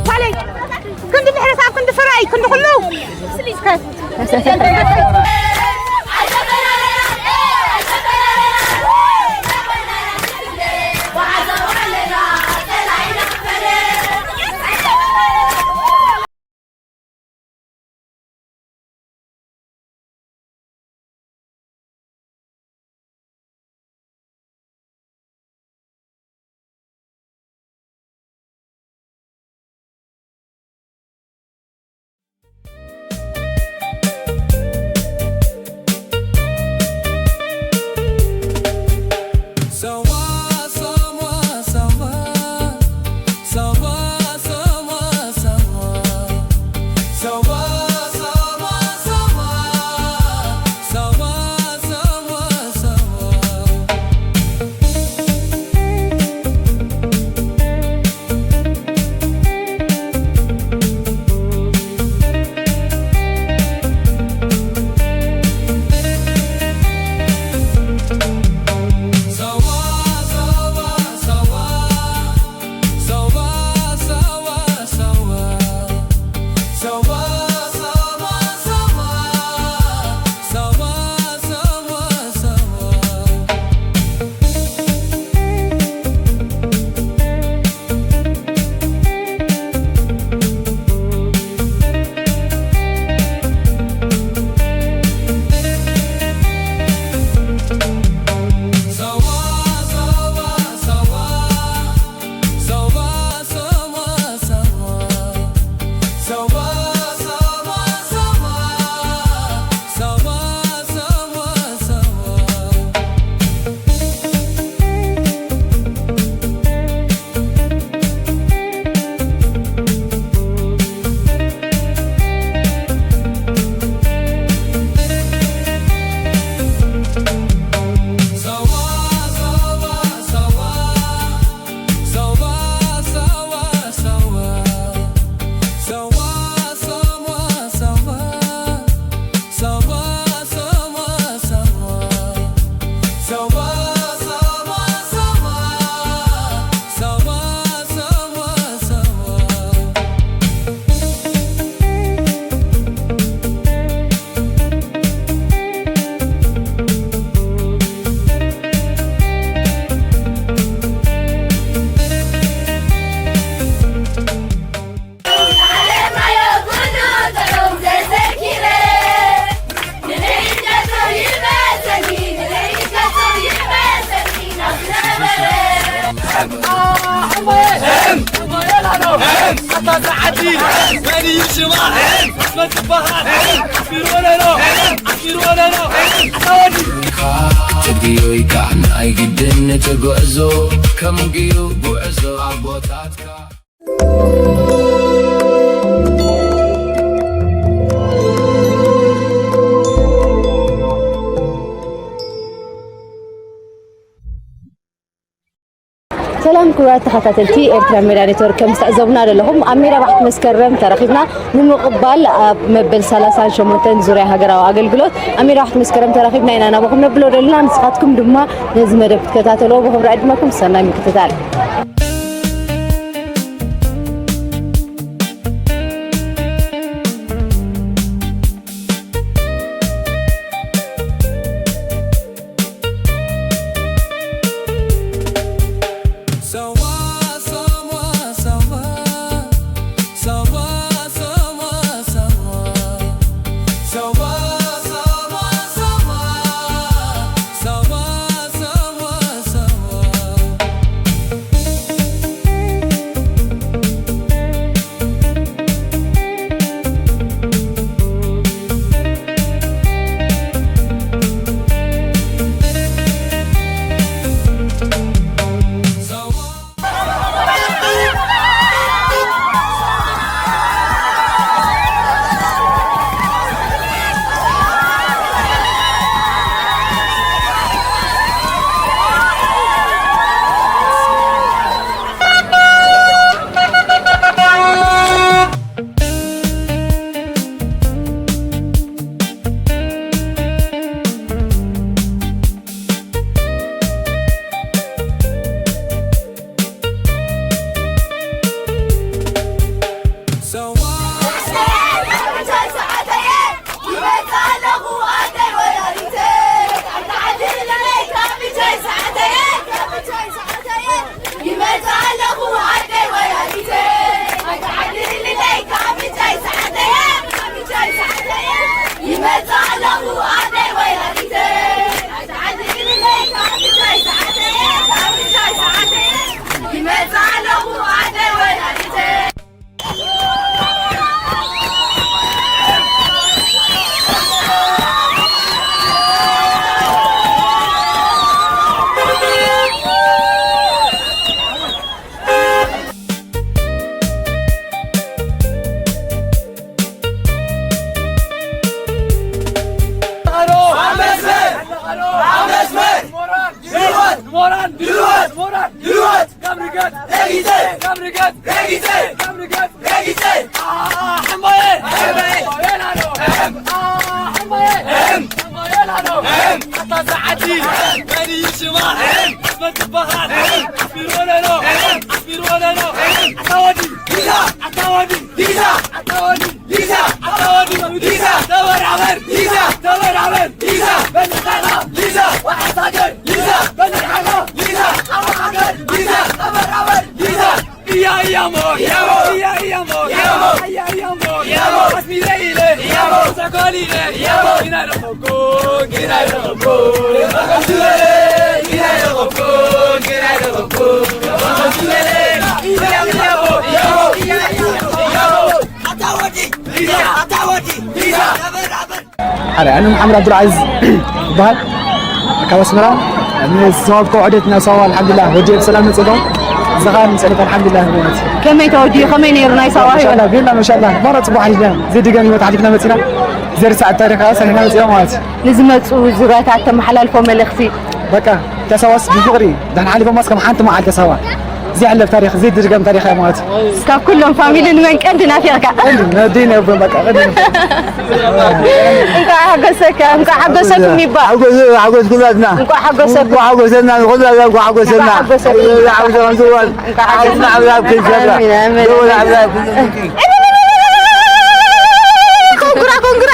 ፋለይ፣ ክንዲ ምሕረት ኣብ ክንዲ ፍራይ፣ ክንዲ ኩሉ። ትግዮይ ካሕና ኣይግድን ንትጉዕዞ ከም ግዩ ጉዕዞ ኣቦታትካ። ሰላም ክቡራት ተኸታተልቲ ኤርትራ ሜዳ ኔትወርክ፣ ከም ዝተዕዘቡና ዘለኹም ኣብ ሜዳ ባሕቲ መስከረም ተረኺብና ንምቕባል ኣብ መበል ሰላሳን ሸሞንተን ዙርያ ሃገራዊ ኣገልግሎት ኣብ ሜዳ ባሕቲ መስከረም ተረኺብና ኢና ናባኹም ነብሎ ዘለና። ንስኻትኩም ድማ ነዚ መደብ ክትከታተልዎ ብኽብሪ ዕድመኩም ሰናይ ምክትታል። ርገጽ! ረጊጸ! ከም ርገጽ! ረጊጸ! ኣሕማየ! ኣሕማየ! ኣታ ሰዓቲ! መን እዩ ሽማ? መን ትበሃል? ኣስሚር ወለሎ! ኣስሚር ወለሎ! ኣታ ወዲ! ዲዛ! ኣታ ወዲ! ዲዛ! ኣታ ወዲ! ዲዛ! ኣታ ወዲ! ዲዛ! ተበራበር! ዲዛ! ተበራበር! ዲዛ! በንሓና! ዲዛ! ወሓሳገር! ዲዛ! በንሓና! ዲዛ! ኣወሓገር! ዲዛ! ተበራበር! ዲዛ! እያ እያሞ! እያሞ! እያ እያሞ! እያሞ! እያ እያሞ! እያሞ! ኣስሚረ ኢለ! እያሞ! ሰኮል ኢለ! እያሞ! ግና ረኸብኩ! ግና ረኸብኩ! ግና ረኸብኩ! ግና ረኸብኩ! እያ እያሞ! እያሞ! እያ እያሞ! እያሞ! ኣታ ወዲ! ዲዛ! ኣታ ወዲ! ዲዛ! ተበራበር! ሓራይ፣ ኣነ መሓመድ ዓብዱልዓዚዝ ይበሃል። ካብ ኣስመራ። እኔ ሰዋብ ከውዕደት ናብ ሰዋብ ኣልሓምዱሊላህ ወዲኤ ብሰላም መፅእ ኣለኹ። ዝኻን ፀሎት ኣልሓምዱሊላህ ማለት እዩ። ከመይ ተወዲኡ? ከመይ ነይሩ ናይ ሰዋብ ህይወት? ማሻላ፣ ቢላ ማሻላ። ማራ ፅቡቅ ሓሊፍና። ዘይድገም ህይወት ሓሊፍና መፂና። ዘይርሳዕ ታሪኽ ከዓ ሰሪሕና መፂና ማለት እዩ። ንዝመፁ ዙርያታት ተመሓላልፎ መልእኽቲ? በቃ፣ ተሳዋስ ብፍቕሪ ዳሕና ሓሊፎማስ ከም ሓንቲ መዓልቲ ተሳዋ። ዘይሕለፍ ታሪኽ፣ ዘይድገም ታሪኽ እያ ማለት እዩ። ካብ ኩሎም ፋሚሊ ንመን ቀንዲ ናፊቕካ? ቀንዲ፣ ነወደይ ነብን በቃ፣ ቀንዲ። እንኳዕ ሓጎሰካ፣ እንኳዕ ሓጎሰኩም ይባል። ሓጎስ፣ ሓጎስ ኩላትና። እንኳዕ ሓጎሰኩም። እንኳዕ ሓጎሰና፣ ንኹላትና እንኳዕ ሓጎሰና። እንኳዕ ሓጎሰኩም። ሓጎስ ከምዝዋል። እንኳዕ ሓጎሰኩም። ኣምላኽ ክንሰራ። ኣሜን፣ ኣሜን፣ ደወል ኣሜን። ኣምላኽ ክንሰራ። ኮንግራ፣ ኮንግራ።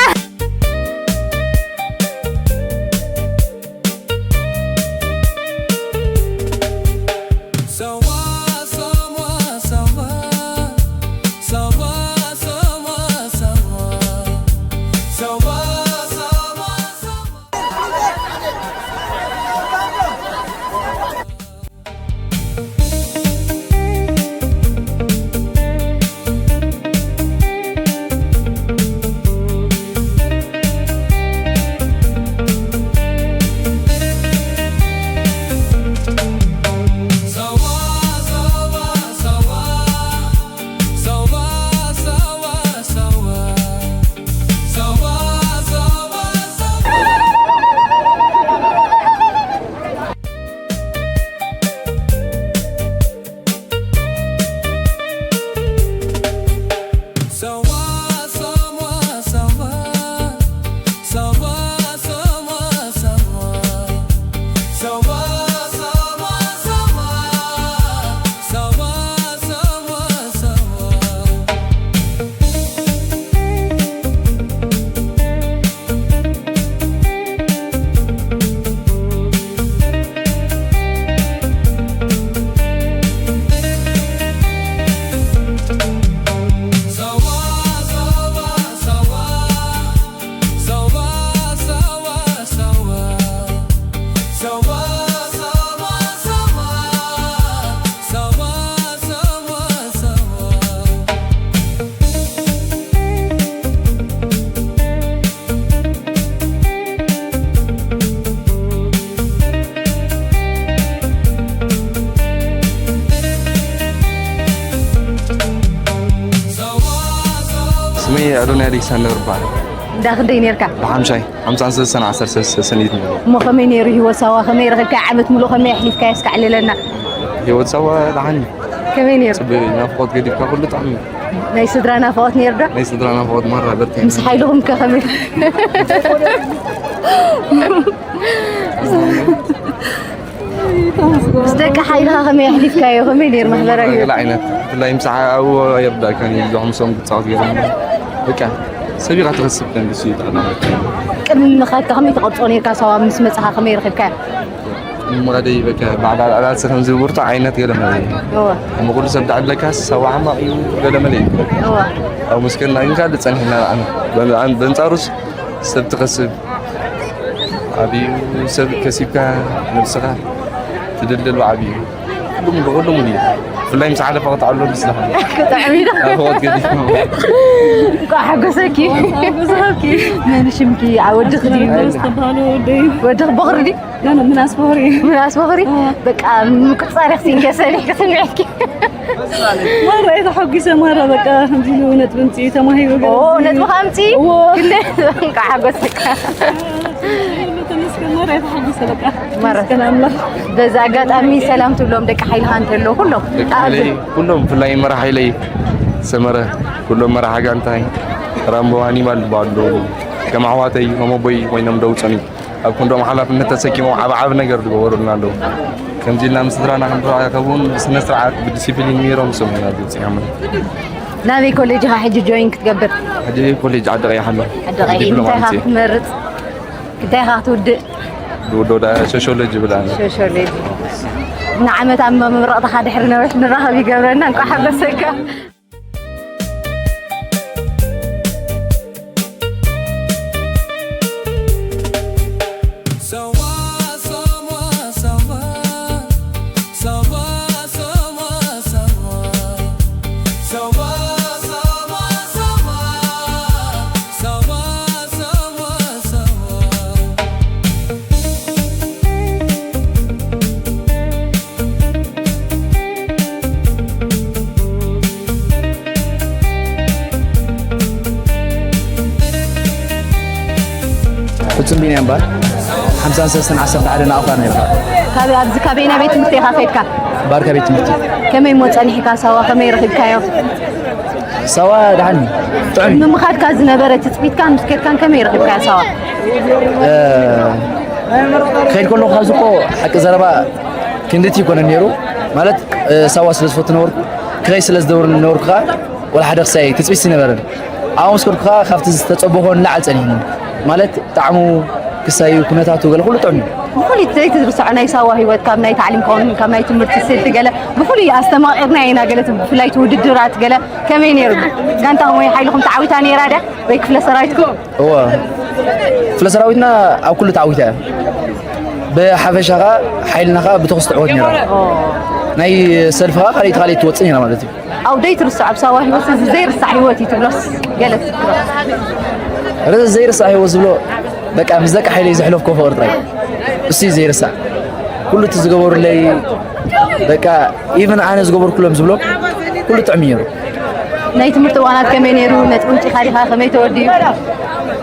ስመይ ኣዶንያ ዲግሳን ነበር ይበሃል። እንዳ ክንደይ ነርካ? ብሓምሻይ፣ ሓምሳን ሰለስተን ዓሰርተ ሰለስተ ሰኒት ነበር። እሞ ከመይ ነይሩ ህይወት ሳዋ? ከመይ ረኺብካ? ዓመት ሙሉእ ከመይ ኣሕሊፍካዮ? እስከ ኣዕልለና። ህይወት ሳዋ ደሓን እዩ። ከመይ ነይሩ? ጽቡቕ እዩ። ናፍቖት ገዲፍካ ኩሉ ጥዑም እዩ። ናይ ስድራ ናፍቖት ነይሩ ዶ? ናይ ስድራ ናፍቖት ማራ በርቲዕና። ምስ ሓይልኹም ከ ከመይ? ምስ ደቂ ሓይልኻ ከመይ ኣሕሊፍካዮ? ከመይ ነይሩ ማሕበራዊ ህይወት? ገለ ዓይነት፣ ብፍላይ ምሳሕ ኣብኡ ኣይርዳእካን እዩ፣ ብዙሕ ምስኦም ክትጻወት ገለ። በቃ፣ ሰብ ኢኻ ትኸስብ፣ ከም ብሱ እዩ ጠቕላላ። ቅድሚ ምኻድካ ከመይ ትቐርጾ ነይርካ? ሳዋ ምስ መጻኻ ከመይ ረኺብካዮ? እሞ ደይ በቃ ባዕላ ዕላልሲ ከም ዝብርቱ ዓይነት ገለ መለ እዩ። እወ። እሞ ኩሉ ሰብ ዳዕለካ ሰዋ ሕማቕ እዩ ገለ መለ እዩ። እወ። ኣብ መስከና ግን ካልእ ጸኒሕና ንዓና። በን-፣ በንጻሩስ ሰብ ትኸስብ። ዓብዩ ሰብ ከሲብካ ነብስኻ ትድልድል ብዓብዩ። ኩሉም ብኩሉም እዩ። ብፍላይ ምስ ሓለፋ ክትዓሎ ደስ ይብለካ። ክጥዕም እዩ። ኣብ ህይወት ገዲፍካ። እንኳዕ ሓጎሰኪ። ሓጎሰኪ። መን ሽምኪ? ዓ-፣ ወድኺ ድዩ? ኣስመራ ተባህለ ወደይ። ወድኺ በኽሪ ድዩ? ኖ፣ ኖ፣ ምናስ በኽሪ። ምናስ በኽሪ? እ። በቃ፣ ምቁጻር ኢኺ እንከ ሰሪሕኪ ስምዒትኪ። ማራ እየ ተሓጒሰ፣ ማራ በቃ፣ ከምዚ ኢሉ ነጥቢ ኣምጺኡ ተማሂሩ ገለ ኦ፣ ነጥቢ ከምጺ? እዎ። ክንደይ እንኳዕ ሓጎሰካ። ተመስገን። ማራ። በዚ ኣጋጣሚ ሰላም ትብሎም ደቂ ሓይልኻ እንተለዉ ኩሎም ደቂ ሓይለይ ኩሎም፣ ብፍላይ መራሕ ሓይለይ ሰመረ፣ ኩሎም መራሒ ጋንታይ ራምቦ ሃኒባል ዝበሃሉ ኣለዉ። ከም ኣሕዋተይ ከም ኣቦይ ኮይኖም ደውፅኒ ኣብ ክንዶም ሓላፍነት ተሰኪሞም ዓብ ዓብ ነገር ዝገበሩልና ኣለዉ። ከምዚ ኢልና ምስ ስድራና ክንራኸብ እውን ብስነ ስርዓት ብዲሲፕሊን ነይሮም ስሙና ዝፅያምን። ናበይ ኮሌጅ ኢኻ ሕጂ ጆይን ክትገብር? ሕጂ ኮሌጅ ዓዲ ቀይሕ ኣሎ። ዓዲ ቀይሕ። ዲፕሎማ እንታይ ኢኻ ኣምፅእ። ክትመርፅ? እንታይ ኢኻ ክትውድእ? ዝውዶ ዳ ሶሾሎጂ ብላ። ሶሾሎጂ። ንዓመት ኣብ መምረቕትኻ ድሕሪ ነዊሕ ንራኸብ ይገብረና። እንኳዕ ሓጎሰካ። ፍጹም ቢንያም እምበኣር፣ ሓምሳን ሰለስተን ዓሰርተ ሓደ ናቕፋ ነይርካ። ካብ፣ ኣብዚ ካበየናይ ቤት ትምህርቲ ኢኻ ከይድካ? ባርካ ቤት ትምህርቲ። ከመይ እሞ ጸኒሕካ ሳዋ፣ ከመይ ረኺብካዮ? ሳዋ ደሓን እዩ። ጥዑም እዩ። ቅድሚ ምኻድካ ዝነበረ ትጽቢትካን ምስ ከድካን ከመይ ረኺብካዮ ሳዋ? እ፣ ክኸይድ ከለኹ ካብዚ እኮ ሓቂ ዘረባ ክንድቲ ይኮነን ነይሩ። ማለት፣ እ፣ ሳዋ ስለ ዝፈቱ ነበርኩ፣ ክኸይድ ስለ ዝደወር-፣ ነበርኩ ከኣ ወላ ሓደ ክሳይ ትጽቢት ዝነበረን። ኣብኡ ምስ ከድኩ ከኣ ካብቲ ዝተጸበኾ ንላዕሊ ጸኒሕኒ። ማለት፣ ጣዕሙ ክሳዩ፣ ኩነታቱ፣ ገለ ኩሉ ጥዑም እዩ። ብፍሉይ ዘይትርስዖ ናይ ሳዋ ህይወት፣ ካብ ናይ ታዕሊም ክኸውን፣ ካብ ናይ ትምህርቲ ስልቲ ገለ፣ ብፍሉይ ኣስተማቒርና ኢና ገለ፣ ብፍላይ እቲ ውድድራት ገለ ከመይ ነይሩ? ጋንታኹም ወይ ሓይልኹም ተዓዊታ ነይራ ድያ? ወይ ክፍለ ሰራዊትኩም? እወ፣ ክፍለ ሰራዊትና ኣብ ኩሉ ተዓዊታ እያ። ብሓፈሻ ኸኣ ሓይልና ኸኣ ብተኹሲ ትዕወት ነይራ። ኦ። ናይ ሰልፊ ኸኣ ካልኣይቲ ካልኣይቲ ትወጽእ ነይራ ማለት እዩ። ኣብ ዘይትርስዖ፣ ኣብ ሳዋ ህይወት እዚ ዘይርሳዕ ህይወት እዩ ትብሎስ ገለ ትብሎ? ርእ ዘይርሳዕ ህይወት ዝብሎ በቃ ምስ ደቂ ሓይለይ ዘሕለፍኮ ፍቕሪ ጥራይ። እሱ እዩ ዘይርሳዕ። ኩሉ እቲ ዝገበሩለይ በቃ ኢቭን ኣነ ዝገበርኩሎም ዝብሎ ኩሉ ጥዕም እዩ ነይሩ። ናይ ትምህርቲ እዋናት ከመይ ነይሩ? ነጥቢ ኣምጺእካ ዲኻ? ከመይ ተወዲኡ?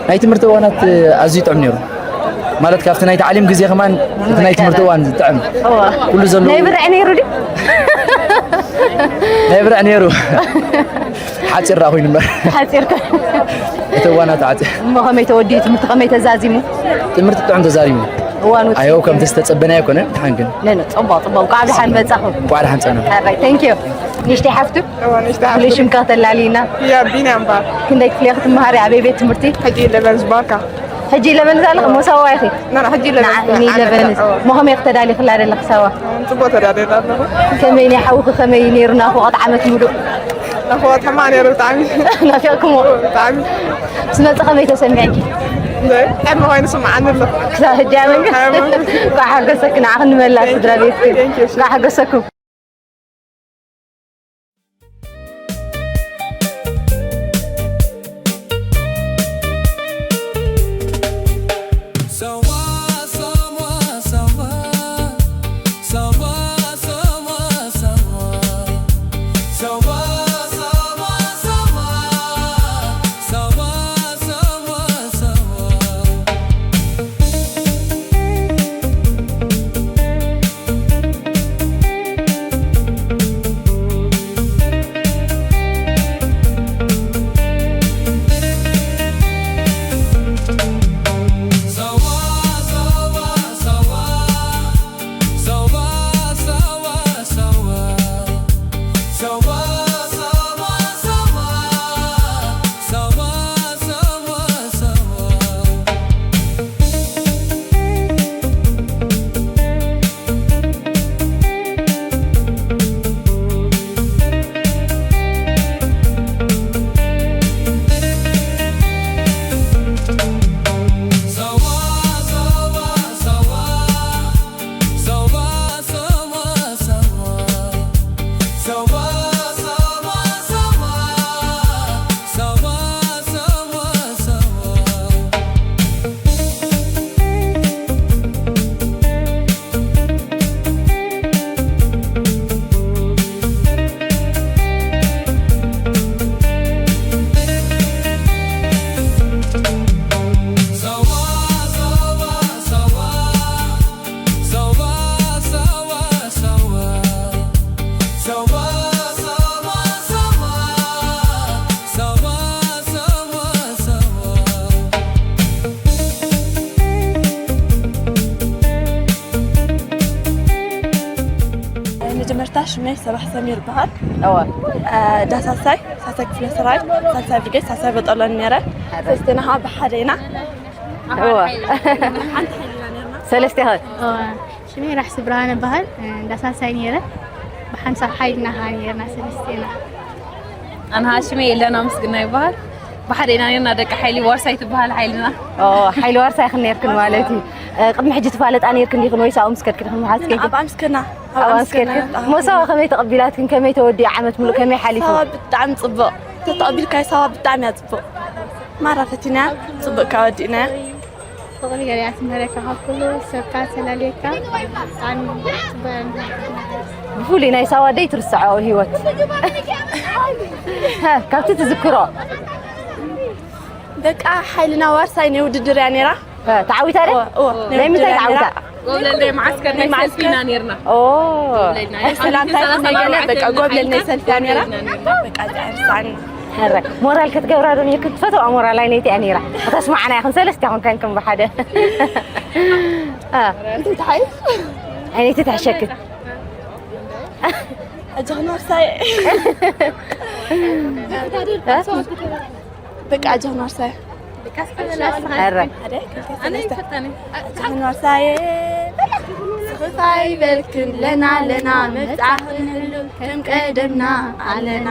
ናይ ትምህርቲ እዋናት ኣዝዩ ጥዕም ነይሩ። ማለት ካብቲ ናይ ታዕሊም ግዜ ከማን እቲ ናይ ትምህርቲ እዋን ዝጥዕም። እዋ። ኩሉ ዘለዎ ናይ ብርዒ ነይሩ ድዩ? ናይ ብርዒ ነይሩ። ሓጺር ደኣ ኮይኑ እምበር። ሓጺር ከ-? እቲ እዋናት ሓጺር። እሞ ከመይ ተወዲኡ ትምህርቲ? ከመይ ተዛዚሙ? ትምህርቲ ጥዑም ተዛዚሙ። እዋኑ ኣዮ ከም ተስተጸበናዮ ኣይኮነን፣ ደሓን ግን። ነ፣ ነ፣ ጽቡቕ፣ ጽቡቕ። እንኳዕ ደሓን መጻኹም። እንኳዕ ደሓን ጸና። ኣራይ፣ thank you። ንእሽተይ ሓፍቱ? እዋ፣ ንእሽተይ ሓፍቱ። ፍሉይ ሽምካ ከተላልይና? ያ፣ ቢንያም እምበኣር። ክንደይ ክፍሊ ኢኺ ትመሃሪ? ኣበይ ቤት ትምህርቲ? ሕጂ ኢለቨን ባርካ። ሕጂ ኢለቨን ኣለኺ? እሞ ሳዋ ኢኺ? ና፣ ና፣ ሕጂ ኢለቨን። ንዓኺ ኢለቨን። እዋ። እሞ ከመይ ኢኺ ተዳሊኽላ ዘለኺ ሳዋ? ጽቡቕ ተዳልየላ ኣለኹ። ከመይ ናይ ሓውኺ ከመይ ነይሩ ናፍቖት ዓመት ሙሉእ? ናፍቖት ሕማቕ ነይሩ ብጣዕሚ። ናፊቕክሞ? ብጣዕሚ። ምስ መጸ ከመይ ተሰሚዕኪ? እንደ ሕልሚ ኮይኑ ስምዓኒ ኣሎ። ክሳብ ሕጂ ኣመንካ? ኣመን። እንኳዕ ሓጎሰኪ፣ ንዓኽን ንመላእ ስድራ ቤትኪ። Thank you። እንኳዕ ሓጎሰኩም። ታሽመይ ሰባሕ ሰሚር ይበሃል። እወ። እ፣ ዳሳሳይ፣ ሳሳይ ክፍለ ሰራዊት፣ ሳልሳይ ብርጌድ፣ ሳልሳይ በጠሎን ነይረ። ኣረ። ሰለስቴና ከዓ ብሓደ ኢና። እወ። ሓንቲ ሓይሊ ኢና ነርና። ሰለስቴ ኸ? እወ። ሽመይ ራሕሲ ብርሃነ ይበሃል። እ፣ ዳሳሳይ ነይረ። ብሓንሳብ ሓይልና ከዓ ነርና ሰለስቴና። ኣነ ከዓ ሽመይ የለና ምስግና ይበሃል። ብሓደ ኢና ነርና ደቂ ሓይሊ ዋርሳይ ትበሃል ሓይልና። ኦ፣ ሓይሊ ዋርሳይ ክን ነርክን ማለት እዩ። እ፣ ቅድሚ ሕጂ ትፋለጣ ነርክን ዲኽን ወይስ ኣብኡ ምስ ከድክን ዲኽን መሓዝክን? ኣብ ኣምስከና። ኣብ ኣምስከና። ኣዎ። ሞሳዋ ከመይ ተቐቢላትክን? ከመይ ተወዲኡ ዓመት ሙሉእ? ከመይ ሓሊፉ? ሳዋ ብጣዕሚ ጽቡቕ። ተተቐቢልካዮ ሳዋ ብጣዕሚ እያ ጽቡቕ። ማራ ፈቲና ጽቡቕ ካወዲእና። ፍቕሪ ገሊኣ ትምህረካ ካብ ኩሉ ሰብካ ተላልየካ ብጣዕሚ ጽቡቕ እያ። ብፍሉይ ናይ ሳዋ ደይ ትርስዖ ህይወት። ሃ፣ ካብቲ ትዝክሮ። በቃ ሓይልና ዋርሳይ ናይ ውድድር እያ ነይራ። እ፣ ተዓዊታ ዶ? እወ፣ እወ። ናይ ምንታይ ተዓዊታ? ጎብለል ናይ መዓስከር ናይ ናይ መዓስከር። ሰልፊ ኢና ነርና። ኦ። ጎብለል ናይ ናይ ሰላምታ ሰላሳ ናይ ገለ ኣርባዕተ በቃ ጎብለል ናይ ሓይልታት ሰልፊ እያ ነይራ። ጎብለል ኢና ነርና። በቃ እዚኣ ይርሳዕኒ። ሕረ፣ ሞራል ክትገብራ ዶ ነይርክን? ትፈትዋ ሞራል ኣይነይቲ እያ ነይራ። እታ ስማዕና ኢኹን ሰለስቲኹም ከንክን ብሓደ። እ። እንታይ ትሓይሽ? ኣይነይቲ ትሕሸክን። ኣጆኽን ዋርሳይ። እ? በቃ ኣጆኽን ዋርሳይ። ኣረ። ሓደ፣ ክልተ፣ ሰለስተ። ኣጆኽን ዋርሳይ። ስኽፍ ኣይበልክን፣ ለና ለና መጻኽን ህሉ ከም ቀደምና ኣለና።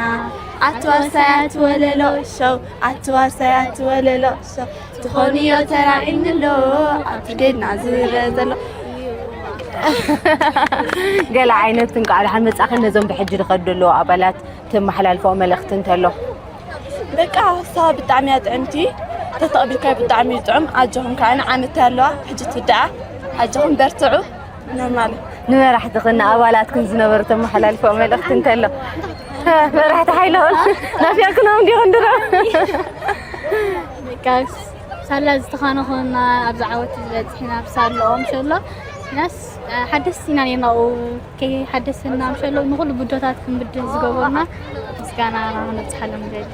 ኣቲ ዋርሳይ ኣቲ ወለሎ ሸው፣ ኣቲ ዋርሳይ ኣቲ ወለሎ ሸው። ትኾንዮ ተራዒኒ ኣሎ፣ ኣብ ብርጌድና ዝረአ ዘሎ። ገለ ዓይነት እንኳዕ ደሓን መጻኽን ነዞም ብሕጂ ዝኸዱ ዘለዉ ኣባላት ተመሓላልፎ መልእኽቲ እንተሎ? በቃ፣ እሳ ብጣዕሚ እያ ጥዕምቲ። ተተቐቢልካዮ ብጣዕሚ እዩ ጥዑም። ኣጆኹም ከኣ ንዓመት ኣለዋ፣ ሕጂ ትውዳኣ። ኣጆኹም በርትዑ። ኖርማል። ንመራሕትኽን ንኣባላትክን ዝነበሩ ተመሓላልፎ መልእኽቲ እንተሎ? መራሕቲ ሓይልኹም ናፊቕክኖም ዲኹም ድሮ? በቃ፣ ሳላ ዝተኻነኹና ኣብዚ ዓወት ዝበጽሕና ብሳለኦም ሸሎ። ናስ ሓደስቲ ኢና ነርና፣ ኣብኡ ከይሓደስና ምሸሎ ንኹሉ ብዶታት ክንብድል ዝገበሩና ምስጋና ነብጽሓሎም ንደሊ።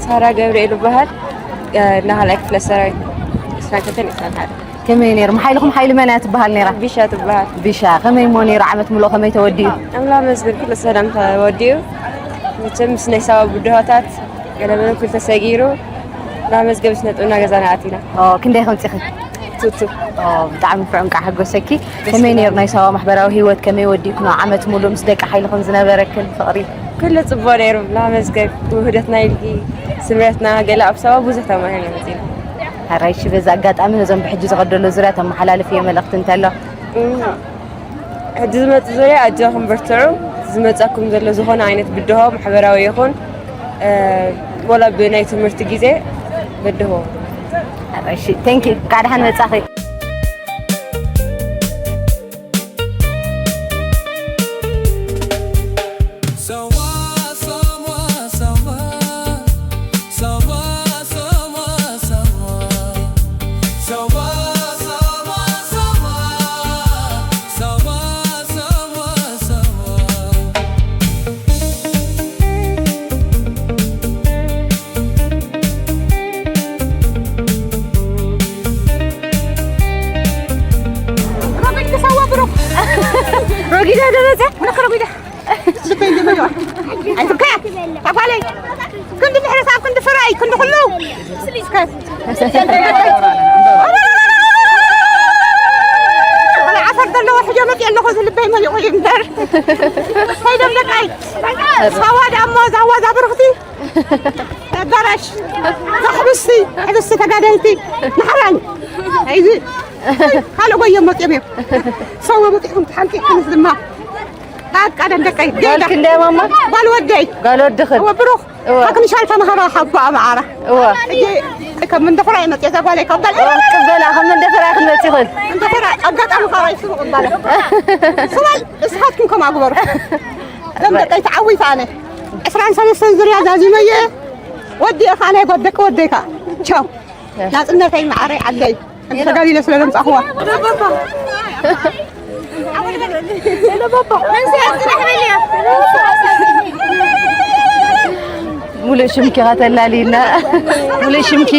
ሳራ ገብርኤል ይበሃል። እ፣ ናይ ካልኣይ ክፍለ ሰራዊት ዕስራን ክልተን ዕስራን ሓደ። ከመይ ነይሩ? ሓይልኹም ሓይሊ መን እያ ትበሃል ነይራ? ቢሻ ትበሃል። ቢሻ፣ ከመይ እሞ ነይሩ? ዓመት ሙሉእ ከመይ ተወዲኡ? ኣምላኽ መስገን ኩሉ ሰላም ተወዲኡ። መቸም ምስ ናይ ሳዋ ብድሆታት ገለ መለ ኩሉ ተሰጊሩ፣ ናብ መዝገብ ስነ ጥበብና ገዛና ኣቲና። ኦ፣ ክንደይ ከምጺኺ? ቱቱ። ኦ፣ ብጣዕሚ ፍዑም ቃ ሓጎሰኪ። ከመይ ነይሩ ናይ ሳዋ ማሕበራዊ ህይወት? ከመይ ወዲእክኖ? ዓመት ሙሉእ ምስ ደቂ ሓይልኹም ዝነበረክን ፍቕሪ? ኩሉ ጽቡቕ ነይሩ። ናብ መዝገብ ውህደትና ኢልኪ ስምረትና ገለ ኣብ ሳዋ ብዙሕ ተማሂርና መጺና። ሕራይ፣ እሺ፣ በዚ ኣጋጣሚ ነዞም ብሕጂ ዝኸደሎ ዙርያ ተመሓላልፍዮ መልእኽቲ እንተሎ? እም፣ ሕጂ ዝመጽእ ዙርያ ኣጆኹም በርትዑ። ዝመጸኩም ዘሎ ዝኾነ ዓይነት ብድሆ ማሕበራዊ ይኹን፣ እ፣ ወላ ብናይ ትምህርቲ ግዜ በድሆ። እሺ፣ ቴንክ ዩ። እንኳዕ ደሓን መጻኺ። ሮጊዳ ደመጸ፣ ነኽ ሮጊዳ። ኣይትካ፣ ኣጓለይ። ክንዲ ምሕረስ ኣብ ክንዲ ፍራይ፣ ክንዲ ኩሉ። ወላ ዓፈር ዘለዎ ሕጆ መፅእ ኣለኹ፣ እዚ ልበይ መሊቑ እዩ እምበር። ከይዶም ደቃይ። ሳዋ ደኣ እሞ፣ ዛዋ እዛ ብርኽቲ። ኣዳራሽ። ዛ ሕብስቲ፣ ሕብስቲ ተጋደልቲ። ንሓራን። ኣይዚ። ካልእ ጎዮም መፅኦም እዮም። ሳዋ መፂኹም ተሓንቂቕኩም ድማ። ቃል ቀደም ደቀይ፣ ጓል ጌጋ። ክንደይ ማማ? ጓል ወደይ። ጓል ወድኽን? እወ፣ ብሩኽ። እወ። ካብ ክንሻል ተምሃራ ሓቦ ኣብ ዓራ። እወ። ሕጂ ከም እንደፍራ ይመጽእ እዛ ጓለይ ካብ በል። እወ፣ ቅበላ፣ ከም እንደፍራ ክንመጽእ ይኽእል። እንደፍራ ኣጋጣሚ ካብ ኣይስሩቕ እባላ። ስዋይ፣ እስኻትኩም ከምኣ ግበሩ። እዞም ደቀይ ተዓዊተ ኣነ። ዕስራን ሰለስተን ዙርያ ዛዚመየ። ወዲኤ ከኣ ናይ ጓል ደቂ ወደይ ከኣ። ቻው። ናጽነተይ መዓረይ ዓደይ። ተጋዲለ ስለ ዘምጻእኽዋ። ሙሉእ ሽምኪ ከተላልይና። ሙሉእ ሽምኪ።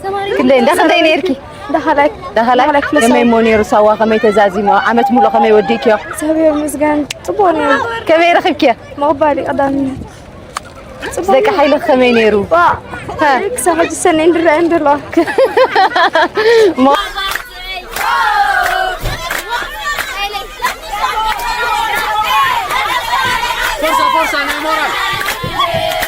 ክንደይ እንዳ ክንደይ ነይርኪ? ዳኸላይ። ዳኸላይ። ዳኸላይ ክፍለ ከመይ ሞ ነይሩ ሳዋ? ከመይ ተዛዚሙ? ዓመት ሙሉእ ከመይ ወዲእክዮ? እግዚኣብሔር ይመስገን ጽቡቕ ነይሩ። ከመይ ረኺብክዮ? ምቕባል እዩ ቀዳምነት። ጽቡቕ ደቂ ሓይሊ ከመይ ነይሩ? ዋ። ሃ። ክሳብ ሕጂ ሰነይ እንድረአን ደሎ። ሞ- Forza, forza, nel morale.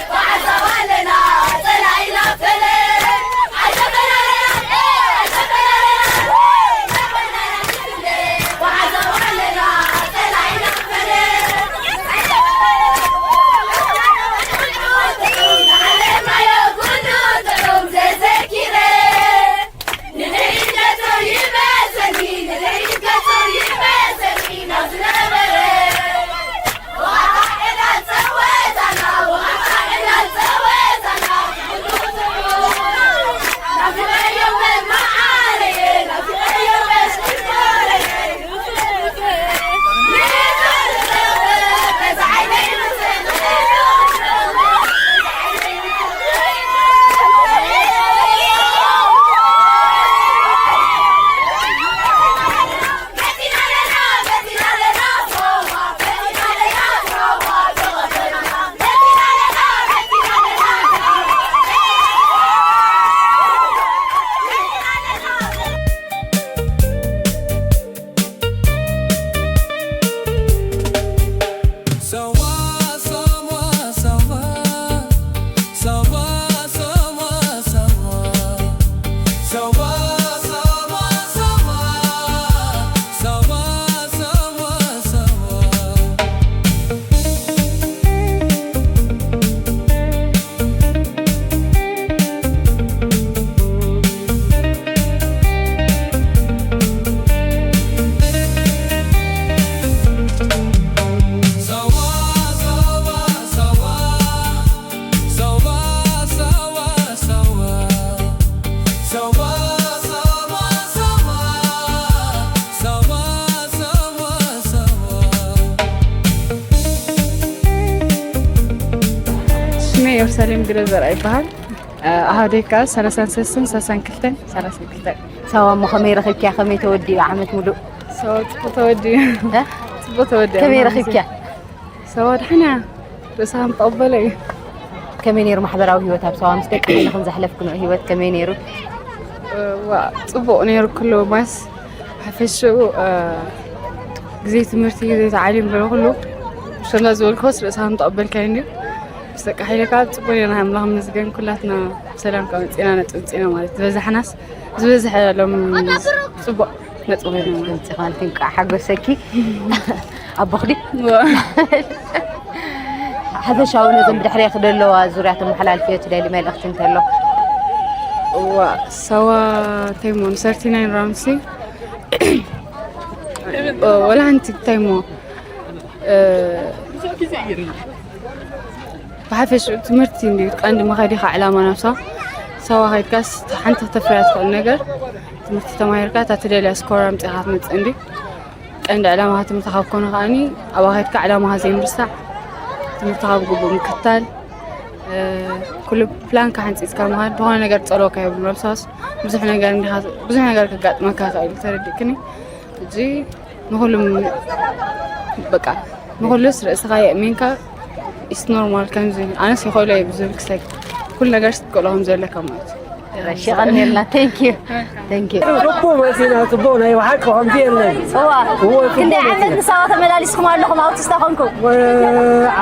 ሽመይ ኢየሩሳሌም ግደ ዘርኣ ይበሃል። ኣሃደይ ከኣ ሰላሳን ሰለስትን፣ ሰላሳን ክልተን፣ ሰላሳን ክልተን። ሰባ እሞ ከመይ ረኺብኪያ? ከመይ ተወዲኡ ዓመት ሙሉእ? ሰባ ጽቡቕ ተወዲኡ። እ? ጽቡቕ ተወዲኡ። ከመይ ረኺብኪያ? ሰባ ደሓና። ርእስኻ ምተቐበለ እዩ። ከመይ ነይሩ ማሕበራዊ ህይወት ኣብ ሰባ ምስ ደቂ ኮይንኹም ዘሕለፍክንኦ ህይወት ከመይ ነይሩ? ዋ፣ ጽቡቕ ነይሩ ኩሉ ማስ ሓፈሽኡ፣ እ፣ ግዜ ትምህርቲ፣ ግዜ ተዓሊም ዘሎ ኩሉ ብሰላ ዝበልክዎስ ርእስኻ ምተቐበልካዮ እንድዩ። ምስ ደቂ ሓይለ ከዓ ጽቡቕ ነይርና፣ ኣምላኽ ይመስገን ኩላትና ብሰላም ካብ መጺና ነጥብ መጺና ማለት ዝበዛሕናስ ዝበዝሐ ሎም ጽቡቕ ነጥቢ ኮይና። ድምጺ ኳንቲ እንቋዕ ሓጎሰኪ። ኣቦኽዲ? ዋ። ሓፈሻዊ ነዞም ብድሕሬኺ ዘለዋ ዙርያ ተመሓላልፍዮ ትደሊ መልእኽቲ እንተሎ? ዋ፣ ሰዋ እንታይ እሞ፣ ሰርቲናይን ራውንድሲ፣ ወላ ሓንቲ እንታይ እሞ፣ እ፣ ብሓፈሽኡ ትምህርቲ እንድዩ ቀንዲ መኸዲኻ ዕላማ ናብሳ። ሰዋ ከይድካስ ሓንቲ ከተፍርያ ትኽእል ነገር ትምህርቲ ተማሂርካ እታ ትደልያ ስኮር ኣምጺኻ ትመጽእ እንድዩ። ቀንዲ ዕላማኻ ትምህርትኻ ክኮነ ከኣኒ ኣብኣ ከይድካ ዕላማኻ ዘይምርሳዕ፣ ትምህርትኻ ብግቡእ ምክታል፣ እ፣ ኩሉ ፕላንካ ሓንጺጽካ ምኻድ፣ ዝኾነ ነገር ጸልወካ የብሉን። ኣብ ሰዋስ ብዙሕ ነገር እንዲኻ፣ ብዙሕ ነገር ከጋጥመካ ይኽእል እዩ፣ ተረዲእክኒ? ሕጂ ንኹሉም በቃ ንኹሉስ ርእስኻ የእሚንካ ኢስ ኖርማል ከምዚ ኣነስ ይኽእሎ እየ ብዝብል ክሳይ ኩሉ ነገር ስትክእሎ ከም ዘለካ ማለት እዩ። እሺ፣ የቐንየልና። ቴንክ ዩ። ቴንክ ዩ። ጽቡቕ መጺና፣ ጽቡቕ ናይ ብሓቂ ከምዚ የለን። እዋ። እዎ፣ ጽቡቕ ክንደይ ዓመት መጺና። ንሳዋ ተመላሊስኩም ኣለኹም ኣብቲ ስታኾንኩም? ወ-፣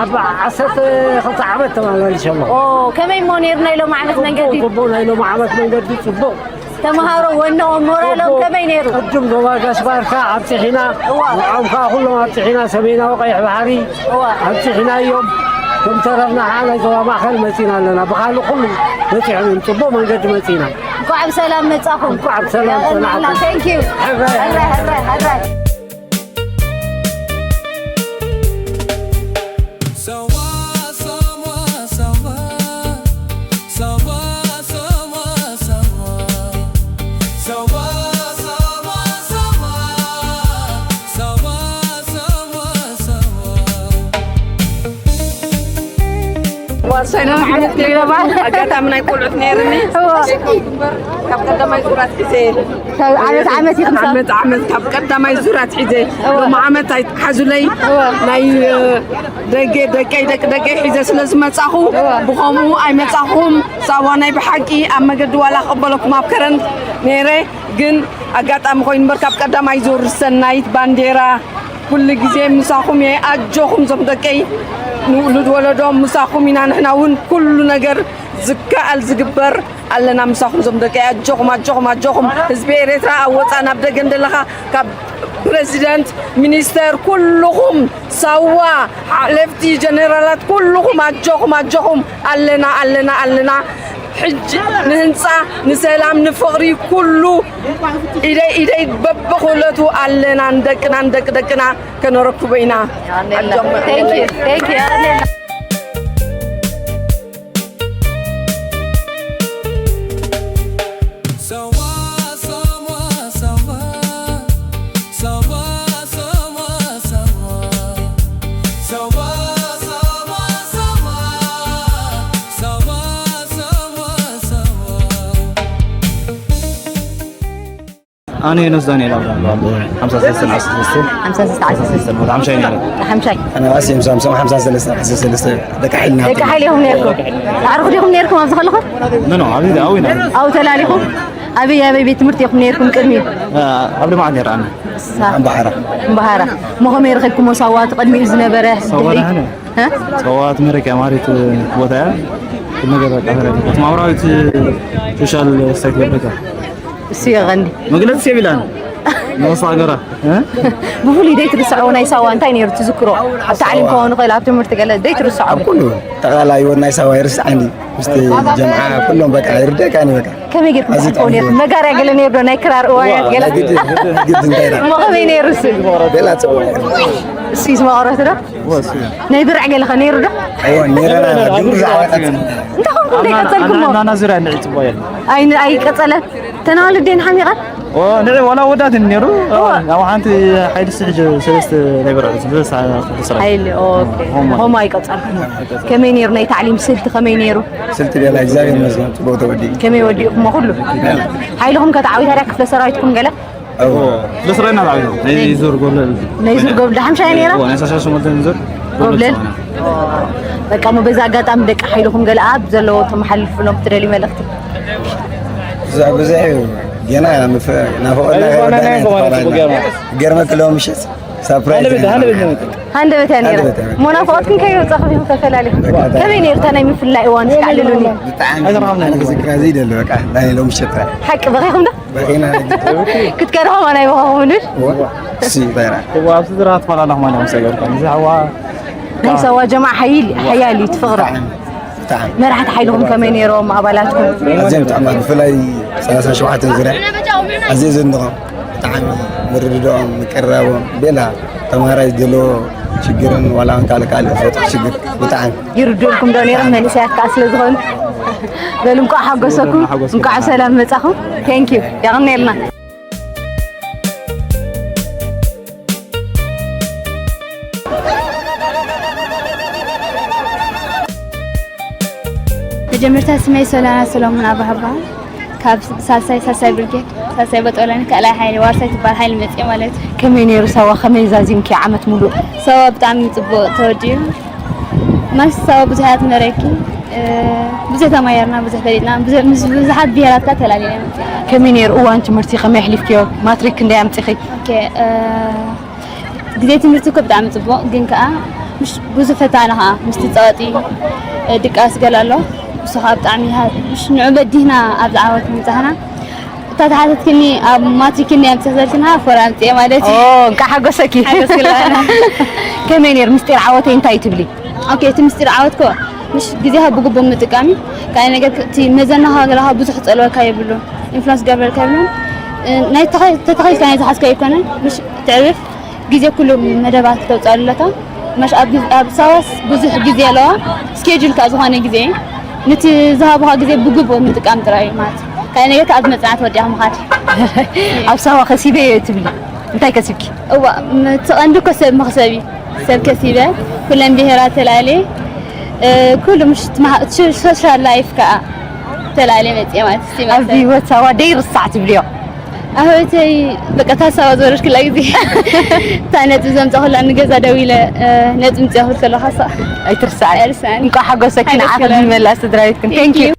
ኣብ ዓሰርተ ክልተ ዓመት ተመላሊሰ ኣለኹ። ኦ፣ ከመይ እሞ ነይሩ ናይ ሎም ዓመት መንገዲ? ጽቡቕ፣ ጽቡቕ፣ ናይ ሎም ዓመት መንገዲ ጽቡቕ። ተምሃሮ ወኖም ሞራሎም ጽቡቕ። ከመይ ነይሩ? ቅድም ዞባ ጋሽ ባርካ ኣብጺሒና፣ እዋ። ንዖም ከኣ ኩሎም ኣብጺሒና፣ ሰሜናዊ ቀይሕ ባሕሪ እዋ። ኣብጺሒና እዮም። ከም ተረፍና ከኣ ናይ ዞባ ማእከል መጺና ኣለና። ብኻልእ ኩሉ በጺሖም እዮም። ጽቡቕ መንገዲ መጺና። እንኳዕ ብሰላም መጻኹም። እንኳዕ ብሰላም ያቐንየልና። ጸናሕኩም። ቴንክ ዩ። ሕራይ፣ ሕራይ፣ ሕራይ፣ ሕራይ። ዋ፣ ሰላም ዓመት ከይረባ ኣጋጣሚ ናይ ቆልዑት ነይርኒ። ካብ ቀዳማይ ዙራት ሒዘ ዓመት ዓመት ይኽምሳ። ዓመት ዓመት ካብ ቀዳማይ ዙራት ሒዘ ሎም ዓመት ኣይትሓዙለይ። ናይ ደገ ደቀይ ደቂ ደቀይ ሒዘ ስለ ዝመጻኹ ብኸምኡ ኣይመጻኹም። ሳዋ ናይ ብሓቂ ኣብ መገዲ ዋላ ክቕበለኩም ኣብ ከረን ነይረ፣ ግን ኣጋጣሚ ኮይኑ እምበር ካብ ቀዳማይ ዙር ሰናይት ባንዴራ ኩሉ ግዜ ምሳኹም እየ። ኣጆኹም ዞም ደቀይ ንውሉድ ወለዶ ምሳኹም ኢና። ንሕና እውን ኩሉ ነገር ዝከኣል ዝግበር ኣለና ምሳኹም ዞም ደቀይ። ኣጆኹም ኣጆኹም ኣጆኹም ህዝቢ ኤርትራ ኣብ ወፃእ ናብ ደገን ዘለኻ ካብ ፕረዚደንት ሚኒስተር ኩልኹም ሳዋ ሓለፍቲ ጀነራላት ኩልኹም ኣጆኹም ኣጆኹም ኣለና ኣለና ኣለና። ሕጂ ንህንፃ ንሰላም ንፍቕሪ ኩሉ ኢደይ ኢደይ በብኹለቱ ኣለና። ንደቅና ንደቂ ደቅና ከነረክቦ ኢና። ኣጆኹም። ኣነ ሄኖስ ዳንኤል ኣብርሃም እበሃል። ሓምሳ ሰለስተ ዓሰርተ ሰለስተ። ሓምሳ ሰለስተ ዓሰርተ ሰለስተ። ወደ ሓምሻይ ነይረ። ሓምሻይ። ኣነ ዋሲም ሳምሶም ሓምሳ ሰለስተ ዓሰርተ ሰለስተ። ደቂ ሓይልና። ደቂ ሓይሊ ኢኹም ነይርኩም። ኣዕሩኽ ዲኹም ነይርኩም ኣብዚ ከለኹም? ኖ፣ ኖ፣ ኣብዚ ኣብኡ ኢና። ኣብኡ ተላሊኹም? ኣበይ ኣበይ ቤት ትምህርቲ ኢኹም ነይርኩም ቅድሚኡ? አ፣ ኣብ ልምዓት ነይረ ኣነ። ሳ-፣ ኣምባሓራ። ኣምባሓራ። እሞ ከመይ ረኺብኩሞ ሳዋ እቲ ቅድሚኡ ዝነበረ ሳዋ ድሕሪት? ደህና። እ? ሳዋ ትመረቅ ማሪት ቦታ እያ። ኩሉ ነገር በቃ ተረፈ። እቲ ማህበራዊ እቲ ሶሻል ሳይት የብልካ። እሱ የቐንዲ። መግለጺ የብላን። መወስታ ገራ። እ? ብፍሉይ ዘይትርስዖ ናይ ሳዋ እንታይ ነይሩ ትዝክሮ? ኣብ ታዕሊም ክኸውን ይኽእል፣ ኣብ ትምህርቲ ገለ ዘይትርስዖ። ኣብ ኩሉ ጠቕላላ ህይወት ናይ ሳዋ ይርስዓኒ። ምስቲ ጀምዓ ኩሎም በቃ ይርደእካኒ በቃ። ከመይ ጌርኩም ኣዚ ትሕልፎ ጥዑም ነይርኩም? ህይወት። መጋርያ ገለ ነይሩ ዶ? ናይ ክራር እዋያት ዋ፣ ገለ? ናይ ግድን፣ ግድን እንታይ ኢላ? እሞ ከመይ ነይሩ እሱ? ቤላ ጽቡቕ ነይሩ። እሱ እዩ ዝመቐረቱ ዶ? ወሱ። ናይ ብርዕ ገለ ኸ ነይሩ ዶ? እዎ፣ ነይረና፣ ግን ብዛዕባ ቀጽል። እንታይ ኾንኩም ኣና-፣ ዘይቀጸልኩሞ? ኣና-፣ ኣና ዙርያ ንዒ ጽቡቕ እየ። ኣይ-፣ ኣይቀጸለን? ተናዋልዴን ሓሚቐን? ኦ፣ ንዒ ዋላ ወዳት ነይሩ። እዎ። ኣብ ሓንቲ ሓይሊ ስሕጅ ሰለስተ ናይ ብርዕ፣ ሰለስተ ክልተ ስራሕ። ሓይሊ፣ ኦኬ። ሆማ። ሆማ ኣይቀጸልኩሞ። ኣይቀጸልን። ከመይ ነይሩ ናይ ታዕሊም ስልቲ ከመይ ነይሩ? ስልቲ ቤላ እግዚኣብሔር ይመስገን፣ ጽቡቕ ተወዲኡ። ከመይ ወዲእኩሞ ኩሉ? ቤላ። ሓይልኹም ከ ተዓዊታ ድያ ክፍለ ሰራዊትኩም ገለ? እዎ። ክፍለ ሰራዊትና ተዓዊቱ። ናይ ዙር ጎብለል። ናይ ዙር ጎብለል ሓምሻይ ነይራ? እዎ፣ ናይ ሰላሳ ሸሞንተ ዙር ጎብለል። ጎብለል? በቃ እሞ በዚ ኣጋጣሚ ደቂ ሓይልኹም ገለ ኣብ ዘለዎ ተመሓልፍሎም ትደልዩ መልእኽቲ? ብዙሕ፣ ብዙሕ እዩ። ገና ምፍ-፣ ናፍቖትና ኣይኮነን፣ ከይወዳእና ኣይኮነን፣ ይተፈላለና። ጽቡቕ ገርማ። ገርመክ ሎም ምሸት ሳፕራይዝ ሃንደበት፣ ገርማ። ሃንደበት፣ ሃንደበት። ሃንደበት እያ ነይራ። ሃንደበት እያ። እሞ ናፍቖትኩም ከይወጻኹም ኢኹም ተፈላሊኹም። በቃ፣ ገርማ። ከመይ ነይሩ እታ ናይ ምፍላይ እዋን እስኪ ኣዕልሉኒ? ብጣዕሚ ኣይተረኸብናን። ኣነ ክዝክራ ዘይደሊ በቃ ናይ ሎም ምሸት ጥራይ። ሓቂ በኺኹም ዶ? በኺና። ክትከዱ ከማን ኣይበኸኹምን ድዩ? እዋ፣ እሱ ይበራ። እዋ፣ ኣብ ስድራ ትፈላለኹም ኣነ ምስ ገርኩም። እዚ ሓዋ ናይ ሳዋ ጀማዓ ሓይል፣ ሓያል እዩ፣ እቲ ፍቕሪ። ብጣዕሚ፣ ብጣዕሚ። መራሕቲ ሓይልኹም ከመይ ነይሮም? ኣባላትኩም? ኣዝዮም ጥዑማት፣ ብፍላይ ሰላሳ ሸውዓተ ዙርያ ኣዝየ ዘድንቖም። ብጣዕሚ ምርድዳኦም፣ ምቅርራቦም፣ ቤላ ተምሃራይ ዘለዎ ሽግርን ዋላ እውን ካልእ ካልእ ዝፈጥሩ ሽግር ብጣዕሚ። ይርድኡልኩም ዶ ነይሮም? መንእሰያት ከኣ ስለ ዝኾኑ። በሉ፣ እንቋዕ ሓጎሰኩም፣ ሓጎስኩም። እንቋዕ ሰላም መጻኹም። Thank you። የቐንየልና። መጀመርታ ስመይ ሶላና ሰሎሞን ኣብርሃ እበሃል። ካብ ሳልሳይ፣ ሳልሳይ ብርጌድ፣ ሳልሳይ በጦሎኒ፣ ካልኣይ ሓይሊ፣ ዋርሳይ ትበሃል ሓይሊ መጽየ ማለት እዩ። ከመይ ነይሩ ሳዋ? ከመይ ዛዚምኪ ዓመት ሙሉእ? ሳዋ ብጣዕሚ ጽቡቕ ተወዲኡ። ማለት ሳዋ ብዙሕ እያ ትምህረኪ። እ፣ ብዙሕ ተማየርና፣ ብዙሕ ፈሊጥና፣ ብዙሕ፣ ምስ ብዙሓት ብሄራት ከኣ ተላሊና መጺና። ከመይ ነይሩ እዋን ትምህርቲ? ከመይ ኣሕሊፍክዮ? ማትሪክ ክንደይ ኣምጺኺ? ኦኬ፣ እ፣ ግዜ ትምህርቲ እኮ ብጣዕሚ ጽቡቕ፣ ግን ከኣ ምሽ ብዙሕ ፈታኒ ከኣ ምስቲ ጸቕጢ፣ እ፣ ድቃስ ገለ ኣሎ። ንሱ ከኣ ብጣዕሚ ይሃ-፣ ምሽ ንዑ በዲህና ኣብዚ ዓወት ምብጻሕና። እታ ተሓተትክኒ ኣብ ማትሪክ ክንደይ ኣምጺኺ ዘልክና፣ ፎር ኣምጺኤ ማለት እዩ። ኦ፣ እንቃዕ ሓጎሰኪ። ሓጎስክላና። ከመይ ነይሩ? ምስጢር ዓወተይ እንታይ ትብሊ? ኦኬ፣ እቲ ምስጢር ዓወት እኮ ምሽ ግዜኻ ብግቡእ ምጥቃም እዩ። ካልእ ነገር እቲ መዘናኻ ገለኻ ብዙሕ ክጸልወካ የብሉን። ኢንፍሉንስ ክገብረልካ የብሉን። እ፣ ናይ ተኸ-፣ ተተኸይልካ ናይ ዝሓዝካዮ ኣይኮነን። ምሽ ትዕርፍ ግዜ ኩሉ መደባት ክተውፅኣሉ ኣለካ። ማሽ ኣብ ግዝ-፣ ኣብ ሳዋስ ብዙሕ ግዜ ኣለዋ። ስኬጁል ከኣ ዝኾነ ግዜ፣ ነቲ ዝሃቡኻ ግዜ ብግቡእ ምጥቃም ጥራይ እዩ ማለት እዩ። ካልእ ነገር ከኣ ኣብ መጽናዕቲ ወዲእኻ ምኻድ። ኣብ ሳዋ ከሲበ እየ ትብሊ? እንታይ ከሲብኪ? እዋ፣ ም-፣ እቲ ቀንዲ እኮ ሰብ መኽሰብ እዩ። ሰብ ከሲበ፣ ኩለን ብሄራት ተላልየ፣ ኩሉ ምሽ ሶሻል ላይፍ ከዓ ተላለ መፅየ ማለት እስቲ ኣብዚ መሰል ህይወት ሳዋ ደይ ርሳዕ ትብልዮ? ኣብ ህይወተይ በቃ ታሳዋ ዝወረድክላ ግዜ እታ ነጥቢ ዘምፀኹላ ንገዛ ደው ኢለ ነጥቢ ምፅያ ክብል ከለካ ሳ ኣይትርሳዕ። ኣይርሳዕን። እንኳዕ ሓጎሰኪ ንዓኺ ሓጎስኪ ንመላእ ስድራ ቤትክን። Thank you።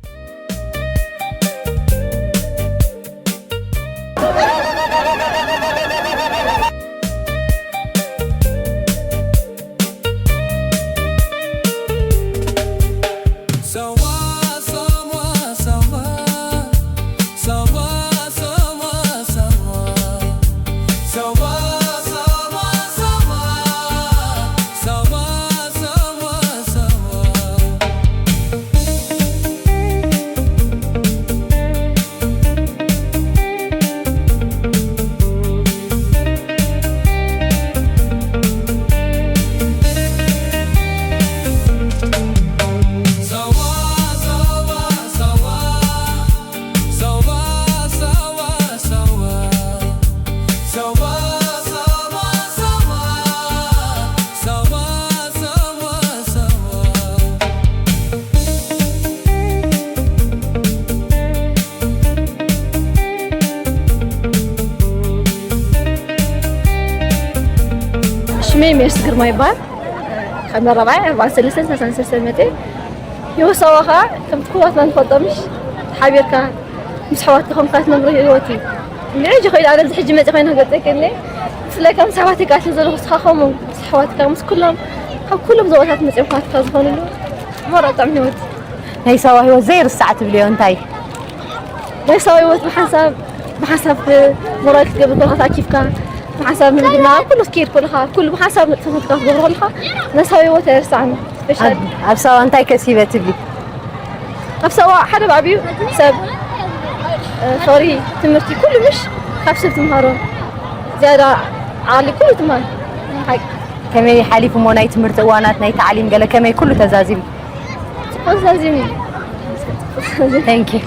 ሽመይ ሜርሲ ግርማ ይበሃል። ካብ መራብዓይ ኣርባዓን ሰለስተን ሰላሳን ሰለስተን መፅየ። ህይወት ሳዋ ከዓ ከምቲ ኩላትና ንፈልጦ ምሽ ሓቢርካ ምስ ኣሕዋትካ ኮንካ ትነብሮ ህይወት እዩ። ንሕጂ ኮይነ ኣነ ኣብዚ ሕጂ መፅየ ኮይነ ክገልፀልካ እኒአ። ብፍላይ ከዓ ምስ ኣሕዋተይ ከዓ ስለ ዘለኹ ንስኻ ከምኡ ምስ ኣሕዋትካ ምስ ኩሎም ካብ ኩሎም ዞባታት መፅዮም ኣሕዋትካ ዝኾኑሉ መራብዕ ጥዑም ህይወት። ናይ ሳዋ ህይወት ዘይርሳዕ ትብልዮ እንታይ? ናይ ሳዋ ህይወት ብሓንሳብ ብሓንሳብ ሞራል ክትገብር ከለካ ተኣኪብካ ብሓንሳብ ምንድና ኩሉ ክትከይድ ከለካ ኩሉ ብሓንሳብ ንጥፈታትካ ክትገብር ከለካ ናይ ሳዋ ህይወት ኣይርሳዕን። ስፔሻል ኣብ ኣብ ሳዋ እንታይ ከሲበ ትብሊ? ኣብ ሳዋ ሓደ ብዓብዩ ሰብ ፍቕሪ ትምህርቲ ኩሉ ምሽ ካብ ሰብ ትምሃሮ ዝያዳ ዓሊ ኩሉ ትምሃር ሓቂ ከመይ ሓሊፉ እሞ ናይ ትምህርቲ እዋናት ናይ ታዕሊም ገለ ከመይ ኩሉ ተዛዚሙ? ጽቡቕ ተዛዚሙ እዩ። Thank you።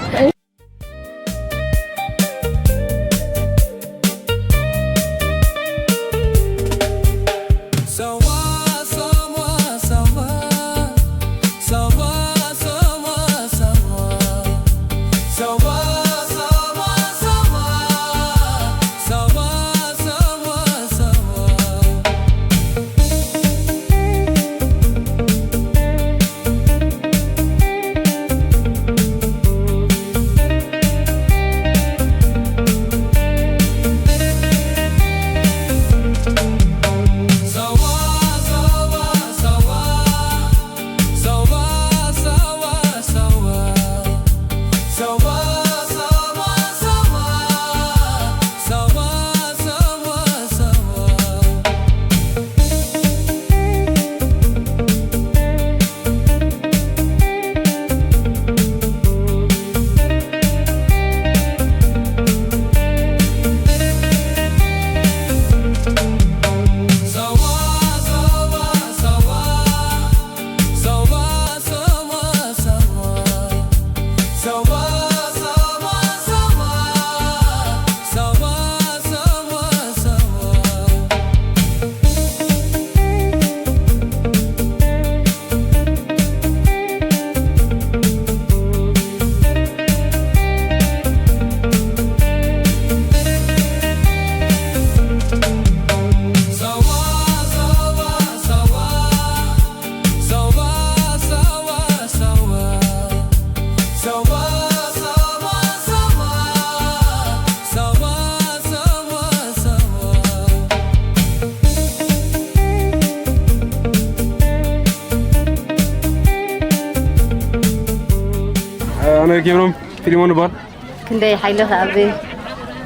ኣነ ጌብሮም ፊሊሞን እባል። ክንደይ ሓይሊ ከኣብ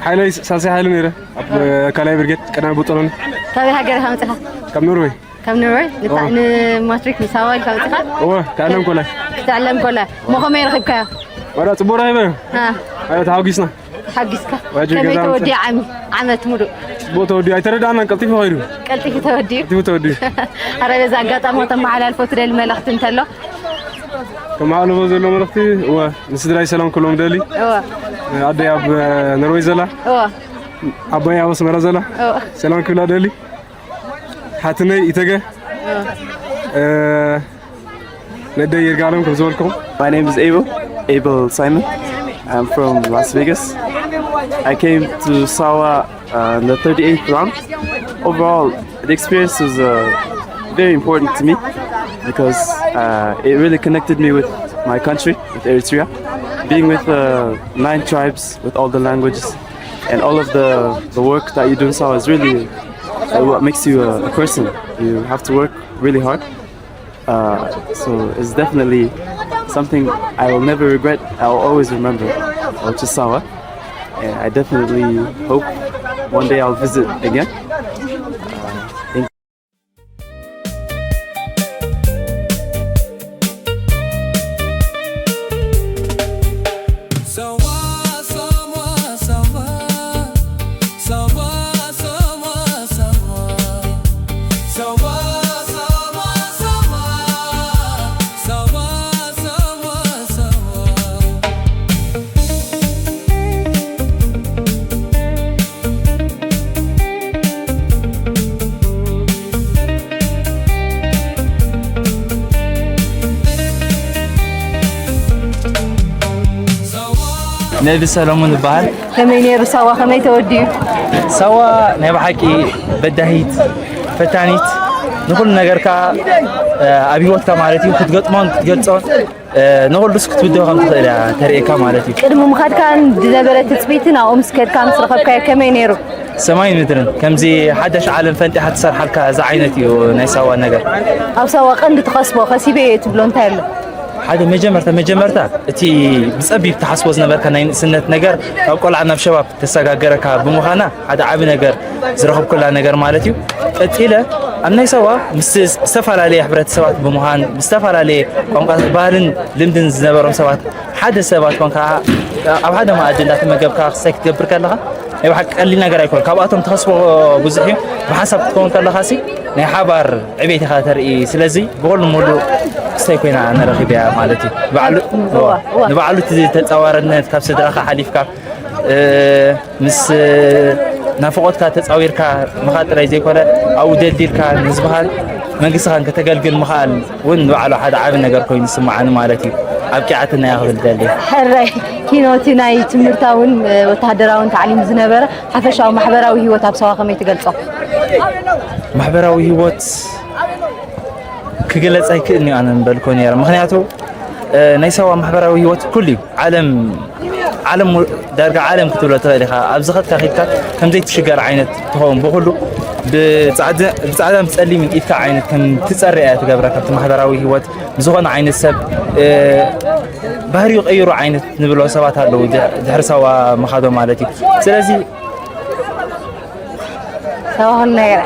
ሓይለይ ሳልሳይ ሓይሊ ነይረ ኣብ ካልኣይ ብርጌድ ቀዳማይ ቦጦሎኒ። ካበይ ሃገር ኢኻ መፂኻ? ካብ ኖርወይ። ካብ ኖርወይ? ንታ- እዋ። ንማትሪክ ንሳዋ ኢልካ መፂኻ? እወ፣ ክዕለም ኮላይ። ክተዕለም ኮላ። እሞ ከመይ ረኺብካዮ? ዋላ ፅቡቅ ረኺበ። አ። ኣረ ተሓጒስና። ተሓጒስካ? ዋጅብ ከመይ ገዛ ተወዲኣ ዓሚ- ዓመት ሙሉእ? ፅቡቅ ተወዲኡ ኣይተረዳእናን ቀልጢፉ ኸይዱ። ቀልጢፉ ተወዲኡ? ቀልጢፉ ተወዲኡ። ኣረ በዚ ኣጋጣሚ ከተመሓላልፎ ትደሊ መልእኽቲ እንተሎ? ከመሓላልፎ ዘሎ መልእኽቲ እወ ንስድራይ ሰላም ክብሎም ደሊ። እወ። ኣደይ ኣብ ኖርወይ ዘላ። እወ። ኣቦይ ኣብ ኣስመራ ዘላ። እወ። ሰላም ክብላ ደሊ። ሓትነይ ኢተገ። እወ። እ፣ ነደ ይርጋለም ከም ዝበልኩም። My name is Abel, Abel Simon. I'm from Las Vegas. I came to Sawa uh, in the thirty-eighth round. Overall, the experience was uh, very important to me because uh, it really connected me with my country, with Eritrea. Being with uh, nine tribes, with all the languages, and all of the, the work that you do in Sawa is really uh, what makes you a, a person. You have to work really hard. Uh, so it's definitely something I will never regret. I will always remember Ochisawa. And I definitely hope one day I'll visit again. Uh, thank ነቢ ሰለሙን ይበሃል። ከመይ ነይሩ ሳዋ? ከመይ ተወዲኡ? ሳዋ ናይ ብሓቂ በዳሂት፣ ፈታኒት፣ ንኹሉ ነገር ከዓ ኣብ ህይወትካ ማለት እዩ ክትገጥሞን ክትገልጾን ንኹሉስ ክትብድሆ ከም ትኽእል እያ ተርእየካ ማለት እዩ። ቅድሚ ምኻድካ ዝነበረ ትጽቢትን ኣብኡ ምስ ከድካ ምስ ረኸብካዮ ከመይ ነይሩ? ሰማይን ምድርን ከምዚ ሓደሽ ዓለም ፈንጢሓ ትሰርሓልካ እዚ ዓይነት እዩ ናይ ሳዋ ነገር። ኣብ ሳዋ ቀንዲ ትኸስቦ ከሲበ እየ ትብሎ እንታይ ኣሎ? ሓደ መጀመርታ መጀመርታ እቲ ብጸቢብ ትሓስቦ ዝነበርካ ናይ ንእስነት ነገር ካብ ቆልዓ ናብ ሸባብ ተሰጋገረካ ብምዃና ሓደ ዓቢ ነገር ዝረኸብኩላ ነገር ማለት እዩ። ቀጺለ ኣብ ናይ ሳዋ ምስ ዝተፈላለየ ሕብረተሰባት ብምዃን ምስ ዝተፈላለየ ቋንቋታት ባህልን ልምድን ዝነበሮም ሰባት ሓደ ሰባት ኮንካ ኣብ ሓደ መኣዲ እንዳተመገብካ ክስታይ ክትገብር ከለኻ ናይ ብሓቂ ቀሊል ነገር ኣይኮነ። ካብኣቶም ተኸስቦ ብዙሕ እዩ። ብሓንሳብ ክትከውን ከለኻ ሲ ናይ ሓባር ዕቤት ኢኻ ተርኢ። ስለዚ ብኹሉ ሙሉ ክስታይ ኮይና ነረኺብያ ማለት እዩ። ባዕሉ እዋ፣ እዋ። ንባዕሉ እቲ ተጻዋርነት ካብ ስድራኻ ሓሊፍካ እ፣ ምስ ናፍቖትካ ተጻዊርካ ምኻድ ጥራይ ዘይኮነ ኣብኡ ደልዲልካ ንህዝብኻን መንግስትኻን ከተገልግል ምኽኣል እውን ንባዕሉ ሓደ ዓቢ ነገር ኮይኑ ዝስምዓኒ ማለት እዩ። ኣብቂዓትና እያ ክብል ደሊ። ሕራይ ኪኖ፣ እቲ ናይ ትምህርታውን ወተሃደራውን ታዕሊም ዝነበረ ሓፈሻዊ ማሕበራዊ ህይወት ኣብ ሳዋ ከመይ ትገልጾ? ማሕበራዊ ህይወት ክግለጽ ኣይክእልን እዩ ኣነ ምበልኮ ነይረ። ምኽንያቱ እ፣ ናይ ሳዋ ማሕበራዊ ህይወት ኩሉ እዩ። ዓለም ዓለም ዳርጋ ዓለም ክትብሎ ትኽእል ኢኻ። ኣብ ዝኸድካ ኺድካ ከም ዘይትሽገር ዓይነት ትኸውን። ብኹሉ ብጻዕድ- ብጻዕዳን ብጸሊምን ኢድካ ዓይነት ከም ትጸሪ እያ ትገብረካ። ካብቲ ማሕበራዊ ህይወት ብዝኾነ ዓይነት ሰብ እ፣ ባህሪኡ ቀይሩ ዓይነት ንብሎ ሰባት ኣለዉ። ድሕ- ድሕሪ ሳዋ ምኻዶ ማለት እዩ። ስለዚ ሳዋ ኩሉ ነገር።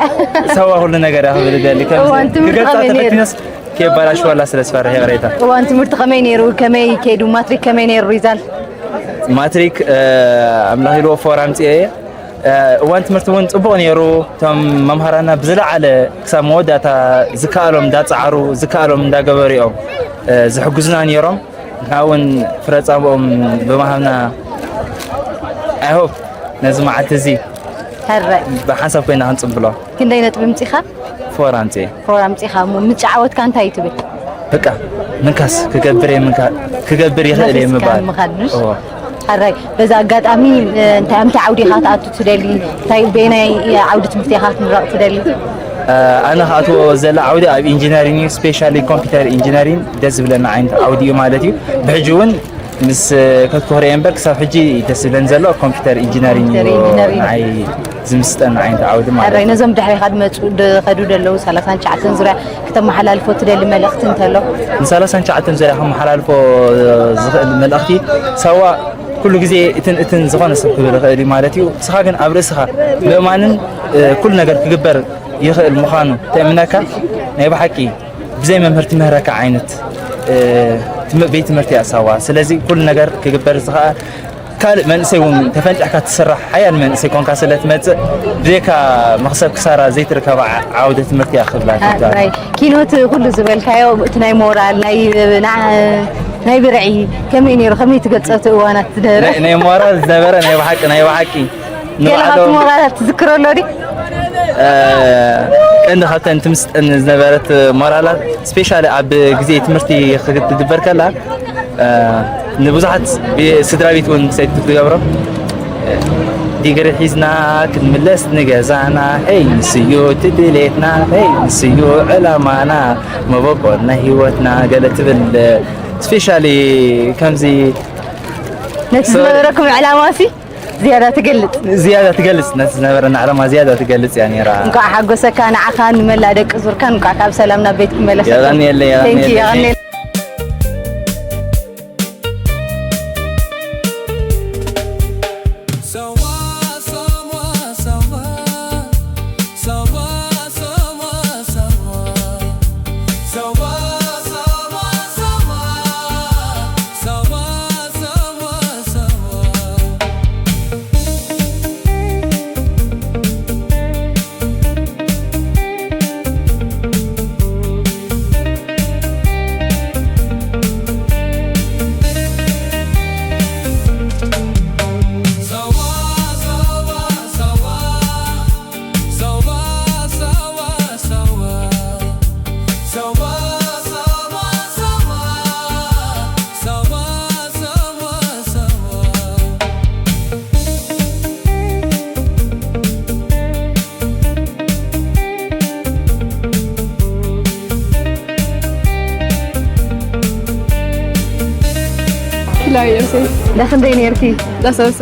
ሳዋ ኩሉ ነገር እያ ክብል ደሊ። ከም እዋን ትምህርቲ ክገልጻ ከመይ ነይሩ? ተፈቲነስ ከየባላሽወላ ስለ ዝፈርሕ ይቕሬታ። እዋን ትምህርቲ ከመይ ነይሩ? ከመይ ከይዱ? ማትሪክ ከመይ ነይሩ ሪዛልት? ማትሪክ እ፣ ኣምላኽ ኢልዎ ፎር ኣምፅኤ እየ። እ፣ እዋን ትምህርቲ እውን ፅቡቕ ነይሩ። እቶም መምሃራና ብዝለዓለ ክሳብ መወዳእታ ዝከኣሎም እንዳፀዓሩ ዝከኣሎም እንዳገበሩ እዮም እ፣ ዝሕግዙና ነይሮም። ንሕና እውን ፍረ ፃምኦም ብምሃብና I hope ነዚ መዓልቲ እዚ ሕራይ ብሓንሳብ ኮይና ክንፅብሎ። ክንደይ ነጥቢ ምፂኻ? ፎር ኣምፅኤ። ፎር ኣምፂኻ እሞ ምጭዓወትካ እንታይ እዩ ትብል? በቃ ምንካስ ክገብር እየ ምንካ ክገብር ይኽእል እየ ምባል። ምኻድ ምሽ እዎ። ሕራይ በዚ ኣጋጣሚ እ፣ እንታይ እንታይ ዓውዲ ኢኻ ክትኣቱ ትደሊ? እንታይ በየናይ ዓውዲ ትምህርቲ ኢኻ ክትምረቕ ትደሊ? ኣነ ክኣትዎ ዘለ ዓውዲ ኣብ ኢንጂነሪንግ እዩ። ስፔሻሊ ኮምፒውተር ኢንጂነሪንግ ደስ ዝብለና ዓይነት ዓውዲ እዩ ማለት እዩ። ብሕጂ እውን ምስ ከትኮረ እምበር ክሳብ ሕጂ ደስ ዝብለን ዘሎ ኮምፒውተር ኢንጂነሪንግ እዩ። ኮምፒውተር ኢንጂነሪንግ። ንዓይ ዝምስጠን ዓይነት ዓውዲ ማለት ሕራይ እዩ። ነዞም ድሕሪኻ ድመፁ ድኸዱ ደለዉ ሰላሳን ትሽዓተን ዙርያ ከተመሓላልፎ ትደሊ መልእኽቲ እንተሎ? ንሰላሳን ትሽዓተን ዙርያ ከመሓላልፎ ዝኽእል መልእኽቲ ሳዋ ኩሉ ግዜ እትን እትን ዝኾነ ሰብ ክብል ይኽእል እዩ ማለት እዩ። ንስኻ ግን ኣብ ርእስኻ ምእማንን እ፣ ኩሉ ነገር ክግበር ይኽእል ምዃኑ ተእምነካ ናይ ብሓቂ ብዘይ መምህር ትምህረካ ዓይነት እ፣ ትም- ቤት ትምህርቲ እያ ሳዋ። ስለዚ ኩሉ ነገር ክግበር ዝኽእል ካልእ መንእሰይ እውን ተፈንጢሕካ ትስራሕ ሓያል መንእሰይ ኮንካ ስለ ትመፅእ ብዘይካ መኽሰብ ክሳራ ዘይትርከባ ዓ- ዓውደ ትምህርቲ እያ ክብላ ይፈቱ። ናይ ኪኖት ኩሉ ዝበልካዮ እቲ ናይ ሞራል ናይ ና- ናይ ብርዒ ከመይ ነይሩ? ከመይ ትገልፆ እቲ እዋናት ዝነበረ? ናይ- ናይ ሞራል ዝነበረ ናይ ብሓቂ ናይ ብሓቂ ገለ ንባዕሎም ካብቲ ሞራላት ትዝክሮ ኣሎ ድዩ? ቀንዲ ካብተን ትምስጠን ዝነበረት ሞራላት፣ ስፔሻሊ ኣብ ግዜ ትምህርቲ ክትግበር ከላ፣ ንብዙሓት ስድራ ቤት እውን ሰይት ክትገብሮ፣ ዲግሪ ሒዝና ክንምለስ ንገዛና፣ ሄይ ንስዩ ትድሌትና፣ ሄይ ንስዩ ዕላማና፣ መበቆል ናይ ህይወትና ገለ ትብል። ስፔሻሊ ከምዚ ነቲ ዝነበረኩም ዕላማ ሲ ዝያዳ ትገልጽ። ዝያዳ ትገልጽ፣ ነቲ ዝነበረና ዕላማ ዝያዳ ትገልጽ እያ ነይራ። እንኳዕ ሓጎሰካ፣ ንዓኻ፣ ንመላእ ደቂ ዙርካን እንኳዕ ካብ ሰላም ናብ ቤት ክመለሰ። የቐንየለይ፣ የቐንየለይ። Thank you፣ የቐንየለይ። ኪላይ ዮሴፍ። ዳኽንደይ ነርኪ? ዳሰሰ።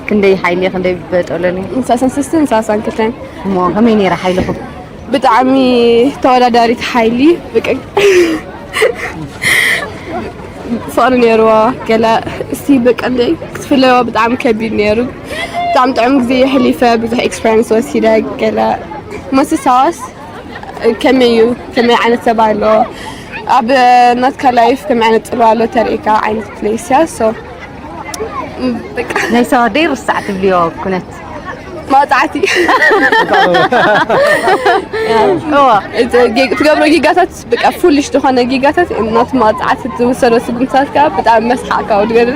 ክንደይ ሓይሊ፣ ክንደይ በጠለኒ? ሳሳን ስስትን ሳሳን ክልተን። እሞ ከመይ ነይራ ሓይልኹም? ብጣዕሚ ተወዳዳሪት ሓይሊ፣ ብቅ-፣ ፍቕሪ ነይርዎ። ገለ እስቲ ብቀንደይ ክትፍለዮ ብጣዕሚ ከቢድ ነይሩ። ብጣዕሚ ጥዑም ግዜ የሕሊፈ፣ ብዙሕ ኤክስፐሪንስ ወሲደ። ገለ መሲሳዋስ ከመይ እዩ? ከመይ ዓይነት ሰብ ኣሎ? ኣብ ናትካ ላይፍ ከመይ ዓይነት ጽልዋ ኣሎ ተርእካ ዓይነት ፕሌስ እያ። ሶ፣ በቃ። ናይ ሰዋደይ ርሳዕ ትብልዮ ኩነት? ማውጻዕቲ። እዋ። እቲ ጌግ-፣ ትገብሮ ጌጋታት፣ በቃ፣ ፉሊሽ ዝኾነ ጌጋታት፣ ናቱ ማውጻዕቲ ትውሰዶ ስጉምትታት ከኣ ብጣዕሚ መስሓቕካ ውድገድ።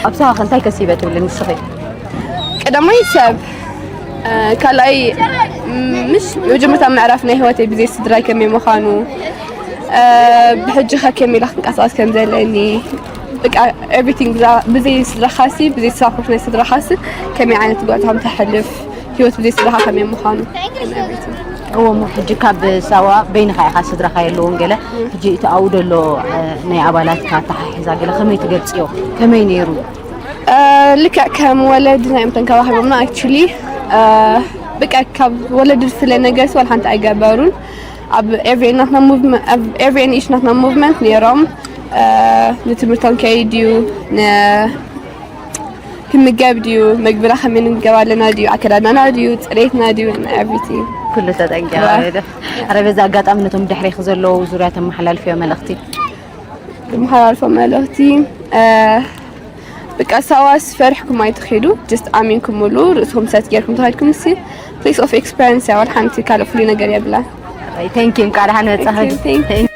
ኣብ ሰዋኽ እንታይ ከሲበ ትብሊ ንስኺ? ቀዳማይ ሰብ፣ እ፣ ካልኣይ፣ ም-፣ ምሽ መጀመርታ ምዕራፍ ናይ ህይወተይ ብዘይ ስድራይ ከመይ ምዃኑ፣ እ፣ ብሕጂ ኸ ከመይ ኢላ ክንቀሳቐስ ከም ዘለኒ፣ በቃ፣ ኤቭሪቲንግ ብዛ-፣ ብዘይ ስድራኻሲ፣ ብዘይ ሳፖርት ናይ ስድራኻሲ ከመይ ዓይነት ጉዕዞ ከም ተሕልፍ፣ ህይወት ብዘይ ስድራኻ ከመይ ምዃኑ፣ ኤቭሪቲንግ። እዎ፣ እሞ ሕጂ ካብ ሳዋ በይንኻ ኢኻ፣ ስድራኻ የለውን ገለ። ሕጂ እቲ ኣብኡ ዘሎ፣ እ፣ ናይ ኣባላትካ ኣተሓሕዛ ገለ ከመይ ትገልጽዮ? ከመይ ነይሩ? እ፣ ልክዕ ከም ወለድና እዮም ተንከባኺቦምና። ኣክቹሊ፣ እ፣ በቃ ካብ ወለዲ ዝፍለ ነገርስ ዋላ ሓንቲ ኣይገበሩን። ኣብ ኤቭሪ ናትና ሙቭመ-፣ ኣብ ኤቭሪ ኤን ኢች ናትና ሙቭመንት ነይሮም። እ፣ ንትምህርቶም ከይድ ድዩ፣ ን-፣ ክንምገብ ድዩ፣ መግብና ከመይ ንምገብ ኣለና ድዩ፣ ኣከዳድናና ድዩ፣ ጽሬትና ድዩ፣ ኤቭሪቲንግ። ኩሉ ተጠንቂቓ ዋ። ዶ? ኣረ በዚ ኣጋጣሚ ነቶም ድሕሬኺ ዘለዉ ዙርያ ተመሓላልፍዮ መልእኽቲ? ዝመሓላልፎ መልእኽቲ፣ እ፣ በቃ ሳዋስ ፈሪሕኩም ኣይትኺዱ፣ ጀስት ኣሚንኩምሉ፣ ርእስኹም ሰት ጌርኩም ተኸድኩም ሲ ፕሌስ ኦፍ ኤክስፐሪንስ እያ፣ ዋላ ሓንቲ ካልእ ፍሉይ ነገር የብላን። ኣይ፣ ቴንክ ዩ፣ እንኳዕ ደሓን መጻኺ። ቴንክ ዩ፣ ቴንክ ዩ።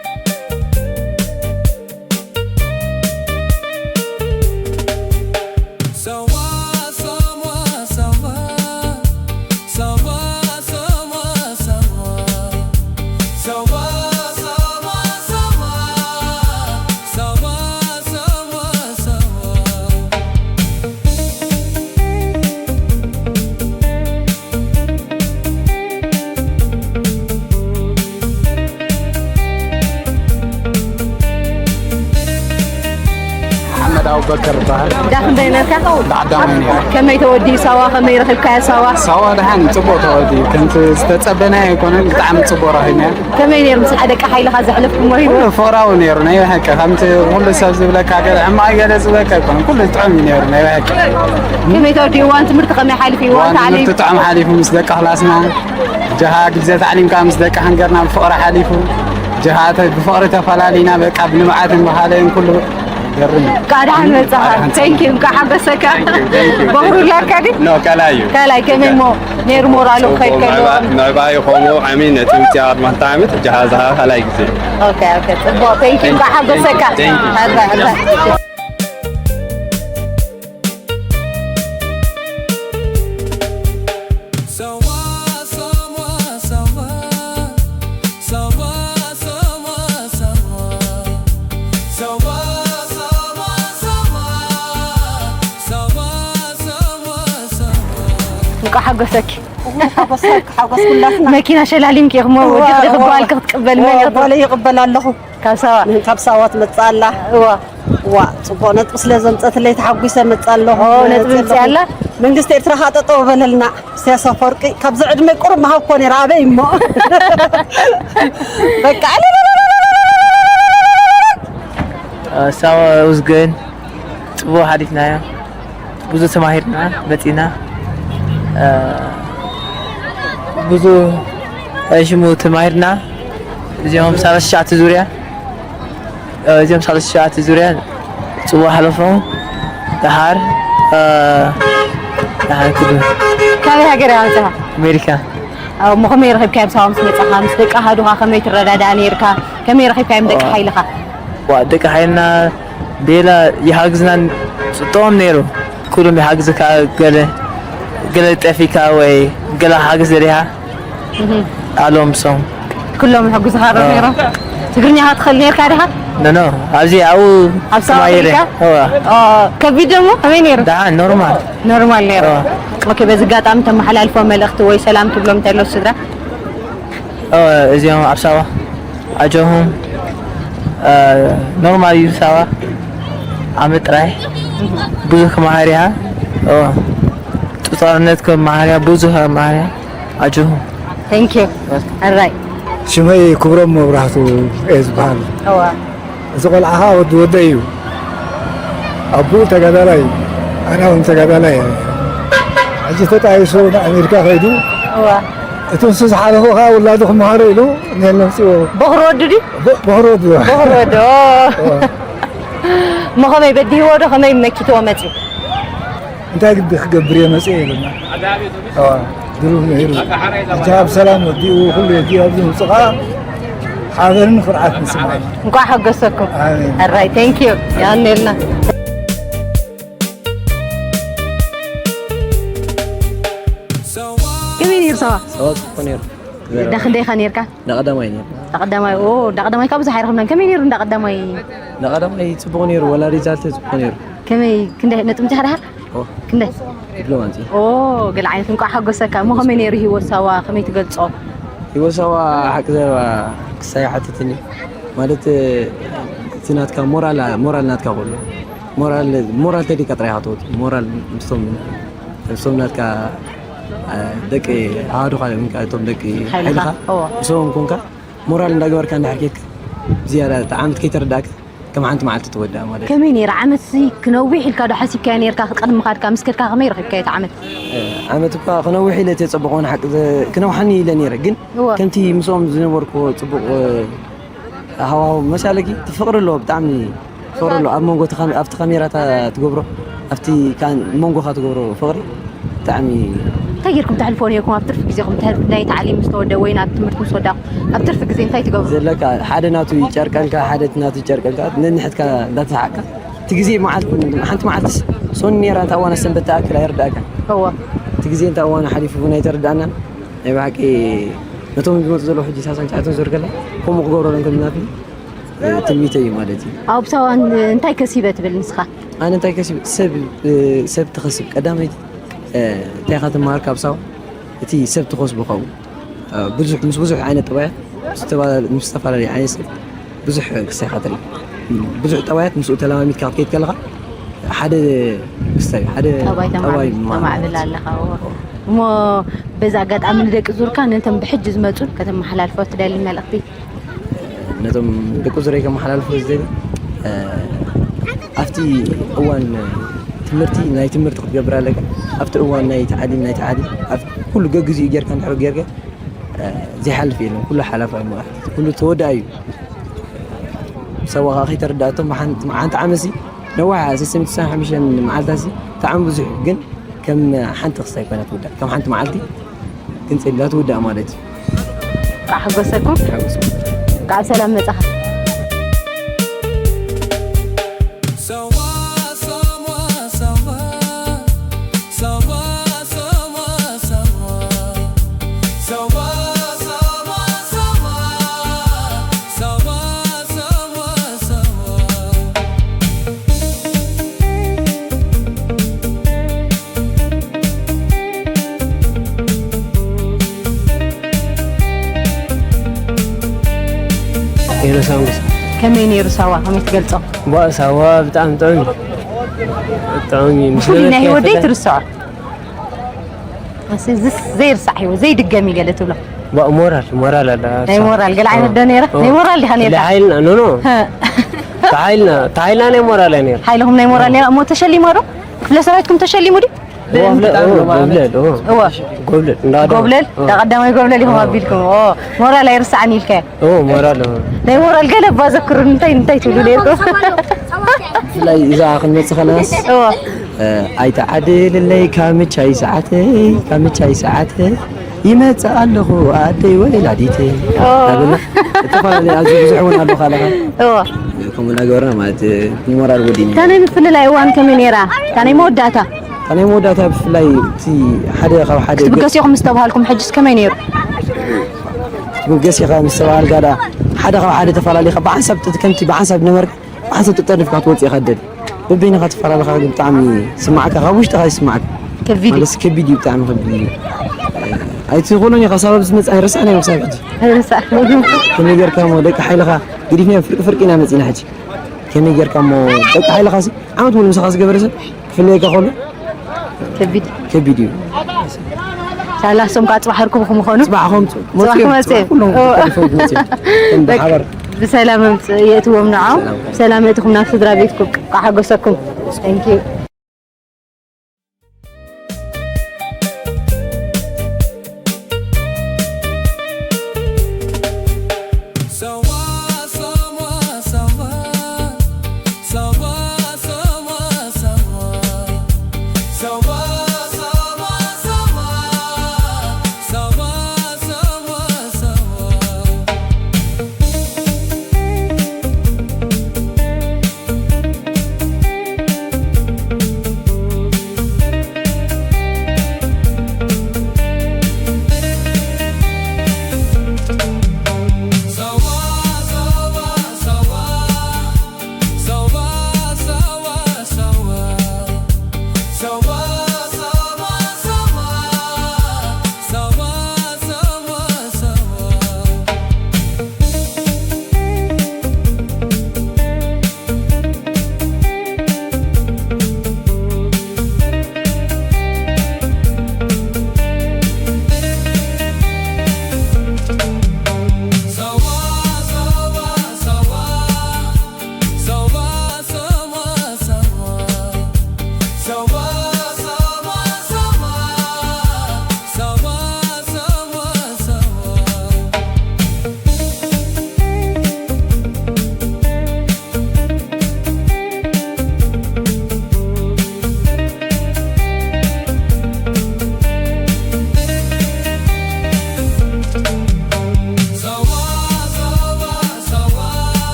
ሓመድ ኣቡበከር ይበሃል። ዳኽ እንታይ ነርካ? ዳዕዳማይ ነይረ። ከመይ ተወዲኡ ሳዋ? ከመይ ረኺብካያ ሳዋ? ሳዋ ደሓን ጽቡቕ ተወዲኡ። ከምቲ ዝተጸበናዮ ኣይኮነን፣ ብጣዕሚ ጽቡቕ ረኺብናዮ። ከመይ ነይሩ? ምስ ደቂ ሓይልኻ ዘሕለፍኩሞ ህይወት? ኩሉ ፍቕራዊ ነይሩ፣ ናይ ብሓቂ። ከምቲ ኩሉ ሰብ ዝብለካ ገለ ሕማቕ ገለ ዝብለካ ኣይኮነን። ኩሉ ጥዑም እዩ ነይሩ፣ ናይ ብሓቂ። ከመይ ተወዲኡ? እዋን ትምህርቲ ከመይ ሓሊፉ? እዋን እዋን ታዕሊም? ትምህርቲ ጥዑም ሓሊፉ ምስ ደቂ ክላስና። ጀሃ ግዜ ታዕሊም ከኣ ምስ ደቂ ሃንገርና ብፍቕሪ ሓሊፉ። ጀሃ ተ-፣ ብፍቕሪ ተፈላሊና፣ በቃ፣ ብንብዓትን ብኻልእን ኩሉ ገርም እዩ። እንኳዕ ደሓን መጻኻ። ደሓን ቴንክ ዩ፣ እንኳዕ ሓጎሰካ። ቴንክ ዩ፣ ቴንክ ዩ። በኹሩ ላካ ድዩ? ኖ፣ ካልኣይ እዩ። ካልኣይ፣ ከመይ እሞ ነይሩ ሞራሉ ጽቡቕ ክኸይድ ከሎ? ምዕባ-፣ ምዕባዩ ከምኡ ዓሚ ነቲ ውጽያ ቅድሚ ክልተ ዓመት ጀሃ ዝሃ ካልኣይ ግዜ። ኦኬ፣ ኦኬ፣ ጽቡቕ። ቴንክ ዩ፣ እንኳዕ ሓጎሰካ። ቴንክ ዩ። ኣልባ፣ ኣልባ። ሓጎሰኪ። ሓጎስ ሓጎስ ኩላትና። መኪና ሸላሊምኪ ኢኹም ወዲ ክበልኪ ክትቅበል መን ኢኹም? ጓለ ይቕበል ኣለኹ። ካብ ሳዋ ካብ ሳዋ ትመጽእ ኣላ። እዋ ዋ ጽቡቕ ነጥቢ ስለ ዘምጸትለይ ተሓጒሰ መጽእ ኣለኹ። ነጥቢ ምጽእ ኣላ። መንግስቲ ኤርትራ ከዓ ጠጠው በለልና። ኢሳያስ ኣፈወርቂ ካብዚ ዕድመ ቁሩብ ምሃብኮ ነይራ ኣበይ እሞ በቃ ሳዋ ውዝገን ጽቡቕ ሓሊፍናዮ። ብዙ ተማሂርና መጺና ብዙ ሽሙ ተማሂርና። እዚኦም ሰላሳ ትሽዓተ ዙርያ እዚኦም ሰላሳ ትሽዓተ ዙርያ ጽቡቕ ሓለፎም። ደሓር ደሓር ክዱ ካበይ ሃገር ኢኻ መጺኻ? ኣሜሪካ ኣብ ሞ ከመይ ረኺብካዮም? ሳዋ ምስ መጻኻ ምስ ደቂ ኣሃዱኻ ከመይ ትረዳዳእ ነይርካ? ከመይ ረኺብካዮም ደቂ ሓይልኻ? ዋ ደቂ ሓይልና ቤላ ይሃግዝናን ጽጦም ነይሩ። ኩሉም ይሃግዝካ። ገለ ገለ ጠፊካ ወይ ገለ ሓገዝ ደሊኻ ኣሎም ሶም ኩሎም ይሕግዙኻ ዶ ነይሮም? ትግርኛ ትኽእል ነይርካ ዲኻ? ኖ ኖ ኣብዚ ኣብኡ ኣብ ሳዋ ተማሂረ ከቢድካ? እዋ ከቢድ ደሞ ከመይ ነይሩ? ደሓን ኖርማል ኖርማል ነይሩ። ኦኬ በዚ ኣጋጣሚ ተመሓላልፎ መልእኽቲ ወይ ሰላም ትብሎም እንተሎ ስድራ? እዚኦም ኣብ ሳዋ ኣጆኹም ኖርማል እዩ። ሳዋ ዓመት ጥራይ ብዙሕ ክመሃር እያ። ጦርነት ክመሃር እያ። ብዙሕ ክመሃር እያ። ኣጆኹም። Thank you. ኣራይ ሽመይ ክብሮም መብራህቱ እየ ዝበሃል። እዋ እዚ ቆልዓ ኸዓ ወዲ ወደይ እዩ። ኣቦኡ ተጋዳላይ እዩ። ኣነ እውን ተጋዳላይ እየ። ሕጂ ተጣይሱ ንኣሜሪካ ከይዱ እዋ እቲ ንሱ ዝሓለፎ ኸዓ ውላዱ ክመሃሮ ኢሉ ንየለ ምፅዎ በኽሪ ወዱ ድዩ? በኽሪ ወዱ በኽሪ ወዱ እሞ ከመይ በዲህዎ ዶ ከመይ መኪትዎ መፅዩ? እንታይ ግዲ ክገብር እየ መፅየ ኢሉና ድሩብ ነይሩ። ሕጂ ኣብ ሰላም ወዲኡ ኩሉ ወዲኡ ኣብዚ ምፅኻ ሓበንን ኩርዓት ንስማዕ። እንኳዕ ሓጎሰኩም። ኣሜን። ኣራይ thank you የቐንየልና። ከመይ ነይሩ ሰባ? ሰባት እኮ ነይሩ። ዳ ክንደይ ኢኻ ነይርካ? ንቀዳማይ ነይሩ። ዳቀዳማይ ኦ ዳቀዳማይ ካብ ብዙሕ ኣይረኽብናን። ከመይ ነይሩ እንዳቀዳማይ? ንቀዳማይ ጽቡቕ ነይሩ። ወላ ሪዛልት ጽቡቕ ነይሩ። ከመይ ክንደይ ነጥቢ ምጽሓ ደሓር? ኦ ክንደይ? ዲፕሎማ ኣምጺእ። ኦ ገለ ዓይነት እንኳዕ ሓጎሰካ። እሞ ከመይ ነይሩ ህይወት ሳዋ? ከመይ ትገልጾ? ህይወት ሳዋ ሓቂ ዘረባ ክሳይ ሓተትኒ ማለት እቲ ናትካ ሞራል ሞራል ናትካ ኩሉ ሞራል ሞራል ተዲካ ጥራይ ኢኻ ትወጽእ። ሞራል ምስቶም ምስቶም ናትካ ደቂ ኣሃዱኻ እዮም እቶም ደቂ ሓይልኻ። ሓይልኻ እዎ። ምስኦም ኮንካ ሞራል እንዳገበርካ እንድሕር ኬድካ ዝያዳ እቲ ዓመት ከይተረዳእካ ከም ሓንቲ መዓልቲ ትወዳእ ማለት እዩ። ከመይ ነይራ ዓመት ሲ ክነዊሕ ኢልካ ዶ ሓሲብካዮ ነይርካ? ክትቀድም ምኻድካ ምስ ከድካ ከመይ ረኺብካዮ እቲ ዓመት? ዓመት እኳ ክነውሕ ኢለ እተጸበቕዎ ንሓቂ ዘ- ክነውሓኒ ኢለ ነይረ ግን እወ። ከምቲ ምስኦም ዝነበርኩዎ ጽቡቕ ሃዋው መሳለኪ እቲ ፍቕሪ ኣለዎ ብጣዕሚ ፍቕሪ ኣለዎ ኣብ መንጎ እቲ ካሜ- ኣብቲ ካሜራታ ትገብሮ ኣብቲ ካ- መንጎኻ ትገብሮ ፍቕሪ ብጣዕሚ እንታይ ጌርኩም ተሕልፎ ነይርኩም ኣብ ትርፊ ግዜኹም ትሕል- ናይ ታዕሊም ምስ ተወደ ወይ ናብ ትምህርቲ ምስ ወዳኹም ኣብ ትርፊ ግዜ እንታይ ትገብሩ? ዘለካ ሓደ ናቱ ይጨርቀልካ ሓደ ናቱ ይጨርቀልካ ነንሕትካ እንዳተሳሓቅካ እቲ ግዜ መዓልቲ ሓንቲ መዓልትስ ሶኒ ነይራ እንታይ እዋና ሰንበት ትኣክል ኣይርዳእካ እወ እቲ ግዜ እንታይ እዋና ሓሊፉ እውን ኣይተረዳእናን ናይ ብሓቂ ነቶም ዝመፁ ዘለዉ ሕጂ ሳሳን ጫትን ዞር ከላ ከምኡ ክገብረሎም ከም ናቱ ትምኒተይ እዩ ማለት እዩ ኣብ ሳዋ እንታይ ከሲበ ትብል ንስኻ? ኣነ እንታይ ከሲብ ሰብ ሰብ ትኸስብ ቀዳመይቲ እንታይ ኢኻ ትመሃር ካብ ሳዋ እቲ ሰብ ትኸስቡ ካብኡ ብዙሕ ምስ ብዙሕ ዓይነት ጠባያት ምስ ዝተፈላለዩ ዓይነት ሰብ ብዙሕ ክስታይ ኢኻ ትርኢ ብዙሕ ጠባያት ምስኡ ተለማሚድካ ክትከይድ ከለኻ ሓደ ክስታይ ሓደ ጠባይ ተማዕብል ኣለኻ እሞ በዚ ኣጋጣሚ ንደቂ ዙርካ ነቶም ብሕጂ ዝመፁ ከተመሓላልፎ ትደሊ መልእኽቲ ነቶም ደቂ ዙረይ ከመሓላልፎ ዝደሊ ኣብቲ እዋን ትምህርቲ ናይ ትምህርቲ ክትገብር ኣለካ ኣብቲ እዋን ናይ ተዓሊም ናይ ተዓሊም ኩሉ ገግዚኡ ጌርካ እንድሕር ጌርካ ዘይሓልፍ የለን ኩሉ ሓላፋ እዩ ኩሉ ተወዳእ እዩ ሰዋኻ ከይተረዳእቶም ሓንቲ ዓመሲ ነዋሕ ሰሰሚትሳን ሓሙሽተን መዓልታሲ ብጣዕሚ ብዙሕ እዩ ግን ከም ሓንቲ ክስታይ ኮይና ትውዳእ ከም ሓንቲ መዓልቲ ግን ጸሊላ ትውዳእ ማለት እዩ ቃ ሓጎሰኩም ሓጎስ ቃ ሰላም መጻኻ ሳሙስ። ከመይ ነይሩ ሳዋ? ከመይ ትገልጾ? ዋ፣ ሳዋ ብጣዕሚ ጥዑም እዩ። ጥዑም እዩ። ምስ ፍሉይ ናይ ነበርካዮ ህይወት ፍላይ ዘይትርስዖ? ኣሰይ፣ ዝስ-፣ ዘይርሳዕ ህይወት፣ ዘይድገም እዩ ገለ ትብሎ? ዋ፣ ሞራል፣ ሞራል ኣላ። ናይ ሞራል፣ ገለ ዓይነት ኦ። ዶ ነይራ? ኦ። ናይ ሞራል ዲኻ ነይርካ? ሓይልና፣ ኖ፣ ኖ። ሃ። ተሓይልና፣ ተሓይልና ናይ ሞራል እያ ነይራ። ሓይልኹም ናይ ሞራል ኦ። ነይራ። እሞ ተሸሊሞ ዶ? ክፍለ ሰራዊትኩም ተሸሊሙ ድዩ? ዋ፣ ፍለ-፣ ኦ፣ ጎብለል፣ ኦ። እወ። ጎብለል፣ እንዳ ቀዳማይ። ጎብለል፣ ኦ። እንዳ ቀዳማይ ጎብለል ኢኹም ኦ። ኣቢልኩም። ኦ፣ ሞራል ኣይርሳዕን ኢልካዮ። ኦ፣ ሞራል፣ ኦ። ናይ ሞራል ገለ እባ ዘክሩን፣ እንታይ፣ እንታይ ትብሉ ነይርኩም? ብፍላይ እዛ ክንመጽእ ከለናስ፣ እዎ። እ፣ ኣይተዓድልለይ ካምቻይ ሰዓተይ፣ ካምቻይ ሰዓተይ፣ ይመጽእ ኣለኹ ኣደይ ወላዲተይ። ኦ። እናበልና፣ ዝተፈላለዩ ኣብዚ ብዙሕ እውን ኣሎ ካለኻ። እዎ። ከምኡ እናገበርና ማለት፣ እ፣ ንሞራል ወዲኒ። እታ ናይ ምፍልላይ እዋን ከመይ ነይራ? እታ ናይ መወዳእታ? እታ ናይ መወዳእታ ብፍላይ እቲ ሓደ ካብ ሓደ ትብገስ ኢኹም ምስ ተባሃልኩም፣ ሕጅስ ከመይ ነይሩ? ትብገስ ኢኻ ምስ ተባሃልካ ደኣ፣ ሓደ ካብ ሓደ ተፈላሊኻ ብሓንሳብ ጥ-፣ ከምቲ ብሓንሳብ ዝነበርካ ብሓንሳብ ተጠርኒፍካ ክትወጽእ ኢኻ ትደሊ። በበይንኻ ትፈላለኻ ግን ብጣዕሚ ይስማዓካ፣ ካብ ውሽጥኻ ይስማዓካ። ከቢድ እዩ። ማለትስ ከቢድ እዩ፣ ብጣዕሚ ከቢድ እዩ። ኣይትኾኖን ኢኻ፣ ሳብ ኣብዚ መጽእ ኣይረሳዕናዮን ክሳብ ሕጂ። ኣይረሳዕኩን። ከመይ ጌርካ እሞ ደቂ ሓይልኻ ገዲፍናዮም ፍርቂ ፍርቂ ኢና መጺና ሕጂ። ከመይ ጌርካ እሞ ደቂ ሓይልኻሲ ዓመት ሙሉ ምሳኻ ዝገበረ ሰብ ክፍለየካ ከሎ ከቢድ። ከቢድ እዩ። ሳላ እሶም ከዓ ፅባሕ ርክብኹም ምኾኑ። ፅባሕ ኸም ፅባሕ መፅዮም፣ ክመፅእ። ፅባሕ ኩሎም ኦ። ተሪፎም ክመፅዮም። ከም በቃ፣ ብሓባር። ብሰላም ኣምፅ-፣ የእትዎም ንዖም። ሰላም። ብሰላም የእትኹም ናብ ስድራ ቤትኩም። ቃ ሓጎሰኩም። Thank you።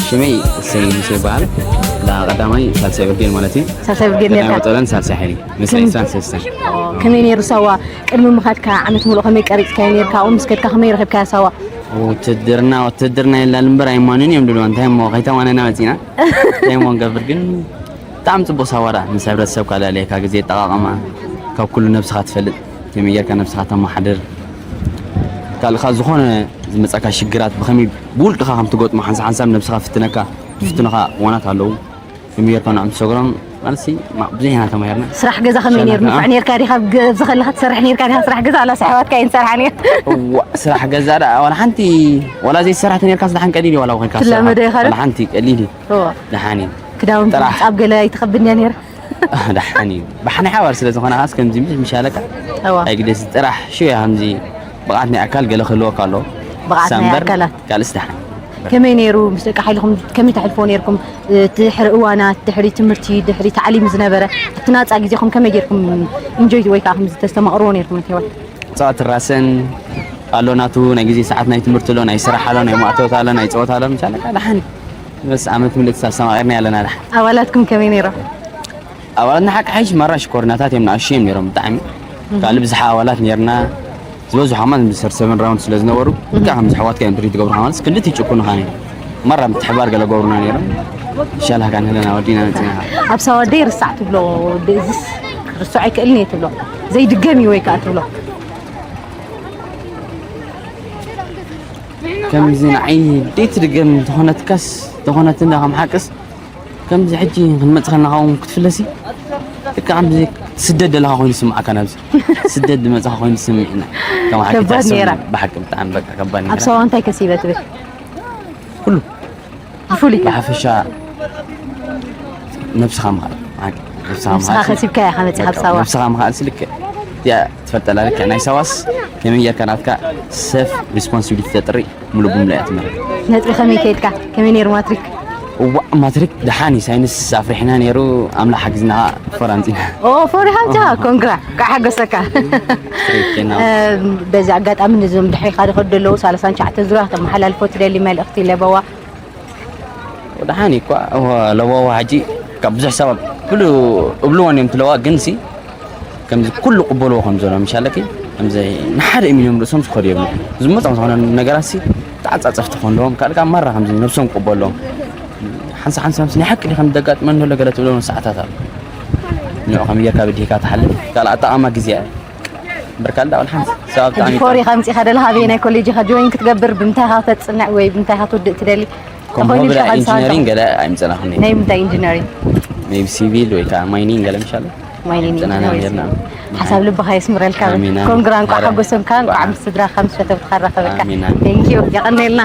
ሽመይ ሰይ ሙሴ ይበሃል። እንዳ ቀዳማይ ሳልሳይ ብርጌድ ማለት እዩ። ሳልሳይ ብርጌድ ቀዳማይ ነርካ? ቆጸለን ሳልሳይ ሓይሊ። መሰለኝ ከመይ፣ ሳልሳይ ሳልሳይ። ኦ፣ ከመይ ነይሩ ሳዋ? ቅድሚ ምኻድካ ዓመት ሙሉእ ከመይ ቀሪጽካዮ ነርካ? ኣብኡ ምስ ከድካ ከመይ ረኺብካያ ሳዋ? ውትድርና፣ ውትድርና የላል እምበር ኣይማኑን እዮም ድልዋ። እንታይ እሞ ከይተማነና መጺና። እንታይ እሞ ንገብር ግን ብጣዕሚ ጽቡቕ ሳዋ ደኣ ምስ ሕብረተሰብካ ለኣለየካ ግዜ ኣጠቓቕማ ካብ ኩሉ ነብስኻ ትፈልጥ ከመይ ጌርካ ነብስኻ ተመሓድር ካልእኻ ዝኾነ ዝመጻካ ሽግራት ብኸመይ ብውልቅኻ ከም ትገጥሞ ሓንሳብ ሓንሳብ ነብስኻ ፍትነካ ትፍትነኻ እዋናት ኣለዉ። ከመይ ጌርካ ንዕም ትሰግሮም ማለትሲ ማ-፣ ብዙሕ ኢና ተማሂርና። ስራሕ ገዛ ከመይ ነይሩ? ሸነኻ ንፉዕ ነይርካ ዲኻ? ኣብ ገዛ ከለኻ ትሰርሕ ነይርካ ዲኻ? ስራሕ ገዛ ዋላስ ኣሕዋትካ እየን ዝሰርሓ ነይረን? እዋ፣ ስራሕ ገዛ ደኣ ዋላ ሓንቲ ዋላ ዘይትሰርሕ ተነይርካስ ደሓን ቀሊል እዩ ዋላ ኮይንካ ትላመዶ ትሰርሓ። ኢኻ ዶ? ዋላ ሓንቲ ቀሊል እዩ። እዋ። ደሓን እዩ። ክዳውንቲ ጥራሕ። ኣብ ገለ ኣይትኸብድን እያ ነይራ? ደሓን እዩ። ብሓ-፣ ናይ ሓባር ስለ ዝኾነ ኻስ ከምዚ ምሽ-፣ ምሻለካ እዋ። ኣይግደስ ጥራሕ ሽው እያ ከምዚ ብቕዓት ናይ ኣካል ገለ ክህልወካ ኣለዎ። ብቕዓት ናይ ሳምበር ኣካላት። ካልእስ ደሓን። ከመይ ነይሩ? ምስ ደቂ ሓይልኹም ከመይ ተሕልፎ ነይርኩም? ድሕሪ እዋናት፣ ድሕሪ ትምህርቲ፣ ድሕሪ ታዕሊም ዝነበረ እቲ ናፃ ግዜኹም ከመይ ጌርኩም ኢንጆይ ወይ ከዓ ከምዚ ተስተማቕርዎ ነይርኩም? ህይወት? ፀዋት ራሰን ኣሎ ናቱ ናይ ግዜ ሰዓት፣ ናይ ትምህርቲ ኣሎ፣ ናይ ስራሕ ኣሎ፣ ናይ ማእቶት ኣሎ፣ ናይ ፀወታ ኣሎ። ምሻለ ደሓን በስ ዓመት ምልእቲ ኣስተማቒርና ኣለና። ደሓን ኣባላትኩም ከመይ ነይሮም? ኣባላት ንሓቂ ሓይሽ ማራ ሽኮርናታት እዮም፣ ንኣሽዮም ነይሮም ብጣዕሚ። ካልእ ብዝሓ ኣባላት ነይርና። ዝበዝሑ ከማን ሰርሰቨን ራውንድ ስለ ዝነበሩ፣ ብቃ ከም ዝሕዋትካ እዮም ትሪት ትገብሩ ከማን፣ ክንዲ ትጭቁኑ ካኒ። ማራ ምትሕባር ገለ ገብሩና ነይሮም። ሻላ ካን ህለና ወዲና መጺና። ኣብ ሳዋደይ ርሳዕ ትብሎ፣ እዚስ ርሱዕ ኣይክእልን እየ ትብሎ። ዘይድገም እዩ ወይ ከዓ ትብሎ። ከምዚ ንዓይ ደይ ትድገም ተኾነትካስ፣ ተኾነት እንዳ ከም ሓቅስ፣ ከምዚ ሕጂ ክንመጽእ ከለና ካብኦም ክትፍለሲ፣ ደቂ ከምዚ ስደት ዘለኻ ኮይኑ ይስምዓካ፣ ናብዚ ስደት ዝመጽኻ ኮይኑ ይስምዕና። ከም ሓቂ ከባድ ተሕስብ ነይራ። ብሓቂ ብጣዕሚ በቃ ከባድ ኣብ ነይራ። ሰዋ እንታይ ከሲበ ትብል? ኩሉ ብፍሉይ ብሓፈሻ ነብስኻ ምኻል፣ ሓቂ ነብስኻ ንስኻ ምኻል፣ ከሲብካ ኢኻ መጺኻ በቃ ኣብ ሳዋ። ነብስኻ ምኻል ስልክ እዚኣ ትፈልጠላ ልክዕ ናይ ሳዋስ ከመይ ጌርካ ናትካ ሰልፍ ሪስፖንሲቢሊቲ ተጥሪ ሙሉ ብሙሉ እያ ትምህር። ነጥቢ ከመይ ከይድካ? ከመይ ነይሩ ማትሪክ? እዋእ ማትሪክ ደሓን እዩ፣ ሳይንስ ኣፍሪሕና ነይሩ፣ ኣምላኽ ሓጊዝና ኸዓ ፎር ኣምፂና። ኦ ፎር ሃምታ፣ ኮንግራ፣ ኳዕ ሓጎሰካ። ትሪክ ኬና። እም፣ በዚ ኣጋጣሚ ነዞም ድሕሪኻ ዝኸዱ ዘለዉ ሰላሳን ትሽዓተን ዙርያ ከተመሓላልፎ ትደሊ መልእኽቲ ለበዋ? ደሓን እዩ እኳ፣ እወ፣ ለበዋ ሕጂ ካብ ብዙሕ ሰባት ብሉ-፣ እብልዎን እዮም ትለዋ፣ ግን ሲ ከምዚ ኩሉ ቅበልዎ ከም ዘሎ ምሻለኪ፣ ከምዚ ንሓደ እሚኖም ርእሶም ዝኸዱ የብሉ። ዝመጾም ዝኾነ ነገራት ሲ ተዓጻጸፍቲ ክኾን ኣለዎም፣ ካልእ ከኣ ማራ ከምዚ ነብሶም ክቕበሉ ኣለዎም። ሓንሳ ሓንሳ ምስ ናይ ሓቂ ዲኻ ዘጋጥመኒ ዘሎ ገለ ትብሎም ሰዓታት ኣሎ። ንዑ ከመይ ጌርካ በዲህካ ትሓልፍ፣ ካልእ ኣጠቓቕማ ግዜ እያ። እምበር ካልእ ዳኣ ሓንቲ ሰብ ብጣዕሚ ሕጂ ፎር ኢኻ ምጺኻ ደለኻ ኣበየናይ ኮሌጅ ኢኻ ጆይን ክትገብር፣ ብምንታይ ኢኻ ተጽንዕ ወይ ብምንታይ ኢኻ ትውድእ ትደሊ? ከም ተኾይኑ ሆብላ ኢልካ ኢንጂነሪንግ ሓንሳብ ገለ ኣይምጸናኹን። ናይ ምንታይ ኢንጂነሪንግ? ሜቢ ሲቪል ወይ ከዓ ማይኒንግ ገለ ምሻለ? ማይኒንግ ጽናና ኢንጂነሪንግ። ጌርና። ሓሳብ ልብኻ የስምረልካ። ኣሜን፣ ኣሜን። ኮንግራ፣ እንኳዕ ሓጎሰካ፣ እንኳዕ ምስ ስድራኻ ምስ ፈተውትኻ ኣራኸበካ። ኣሜን፣ ኣሜን። ቴንክ ዩ፣ የቐንየልና።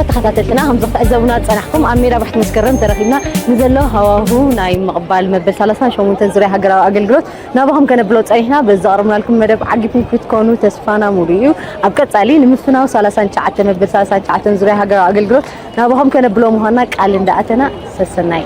ተኸታተልትና፣ ከምዚ ክትዕዘቡና ዝጸናሕኩም፣ ኣብ ሜዳ ባሕቲ መስከረም ተረኺብና ንዘሎ ሃዋሁ ናይ ምቕባል መበል ሰላሳን ሸሞንተን ዙርያ ሃገራዊ ኣገልግሎት ናባኹም ከነብሎ ጸኒሕና። በዚ ዘቕረብናልኩም መደብ ዓጊብኩም ክትኮኑ ተስፋና ሙሉእ እዩ። ኣብ ቀጻሊ ንምፍናው ሰላሳን ትሽዓተን መበል ሰላሳን ትሽዓተን ዙርያ ሃገራዊ ኣገልግሎት ናባኹም ከነብሎ ምዃንና ቃል እንዳኣተና፣ ሰሰናይ።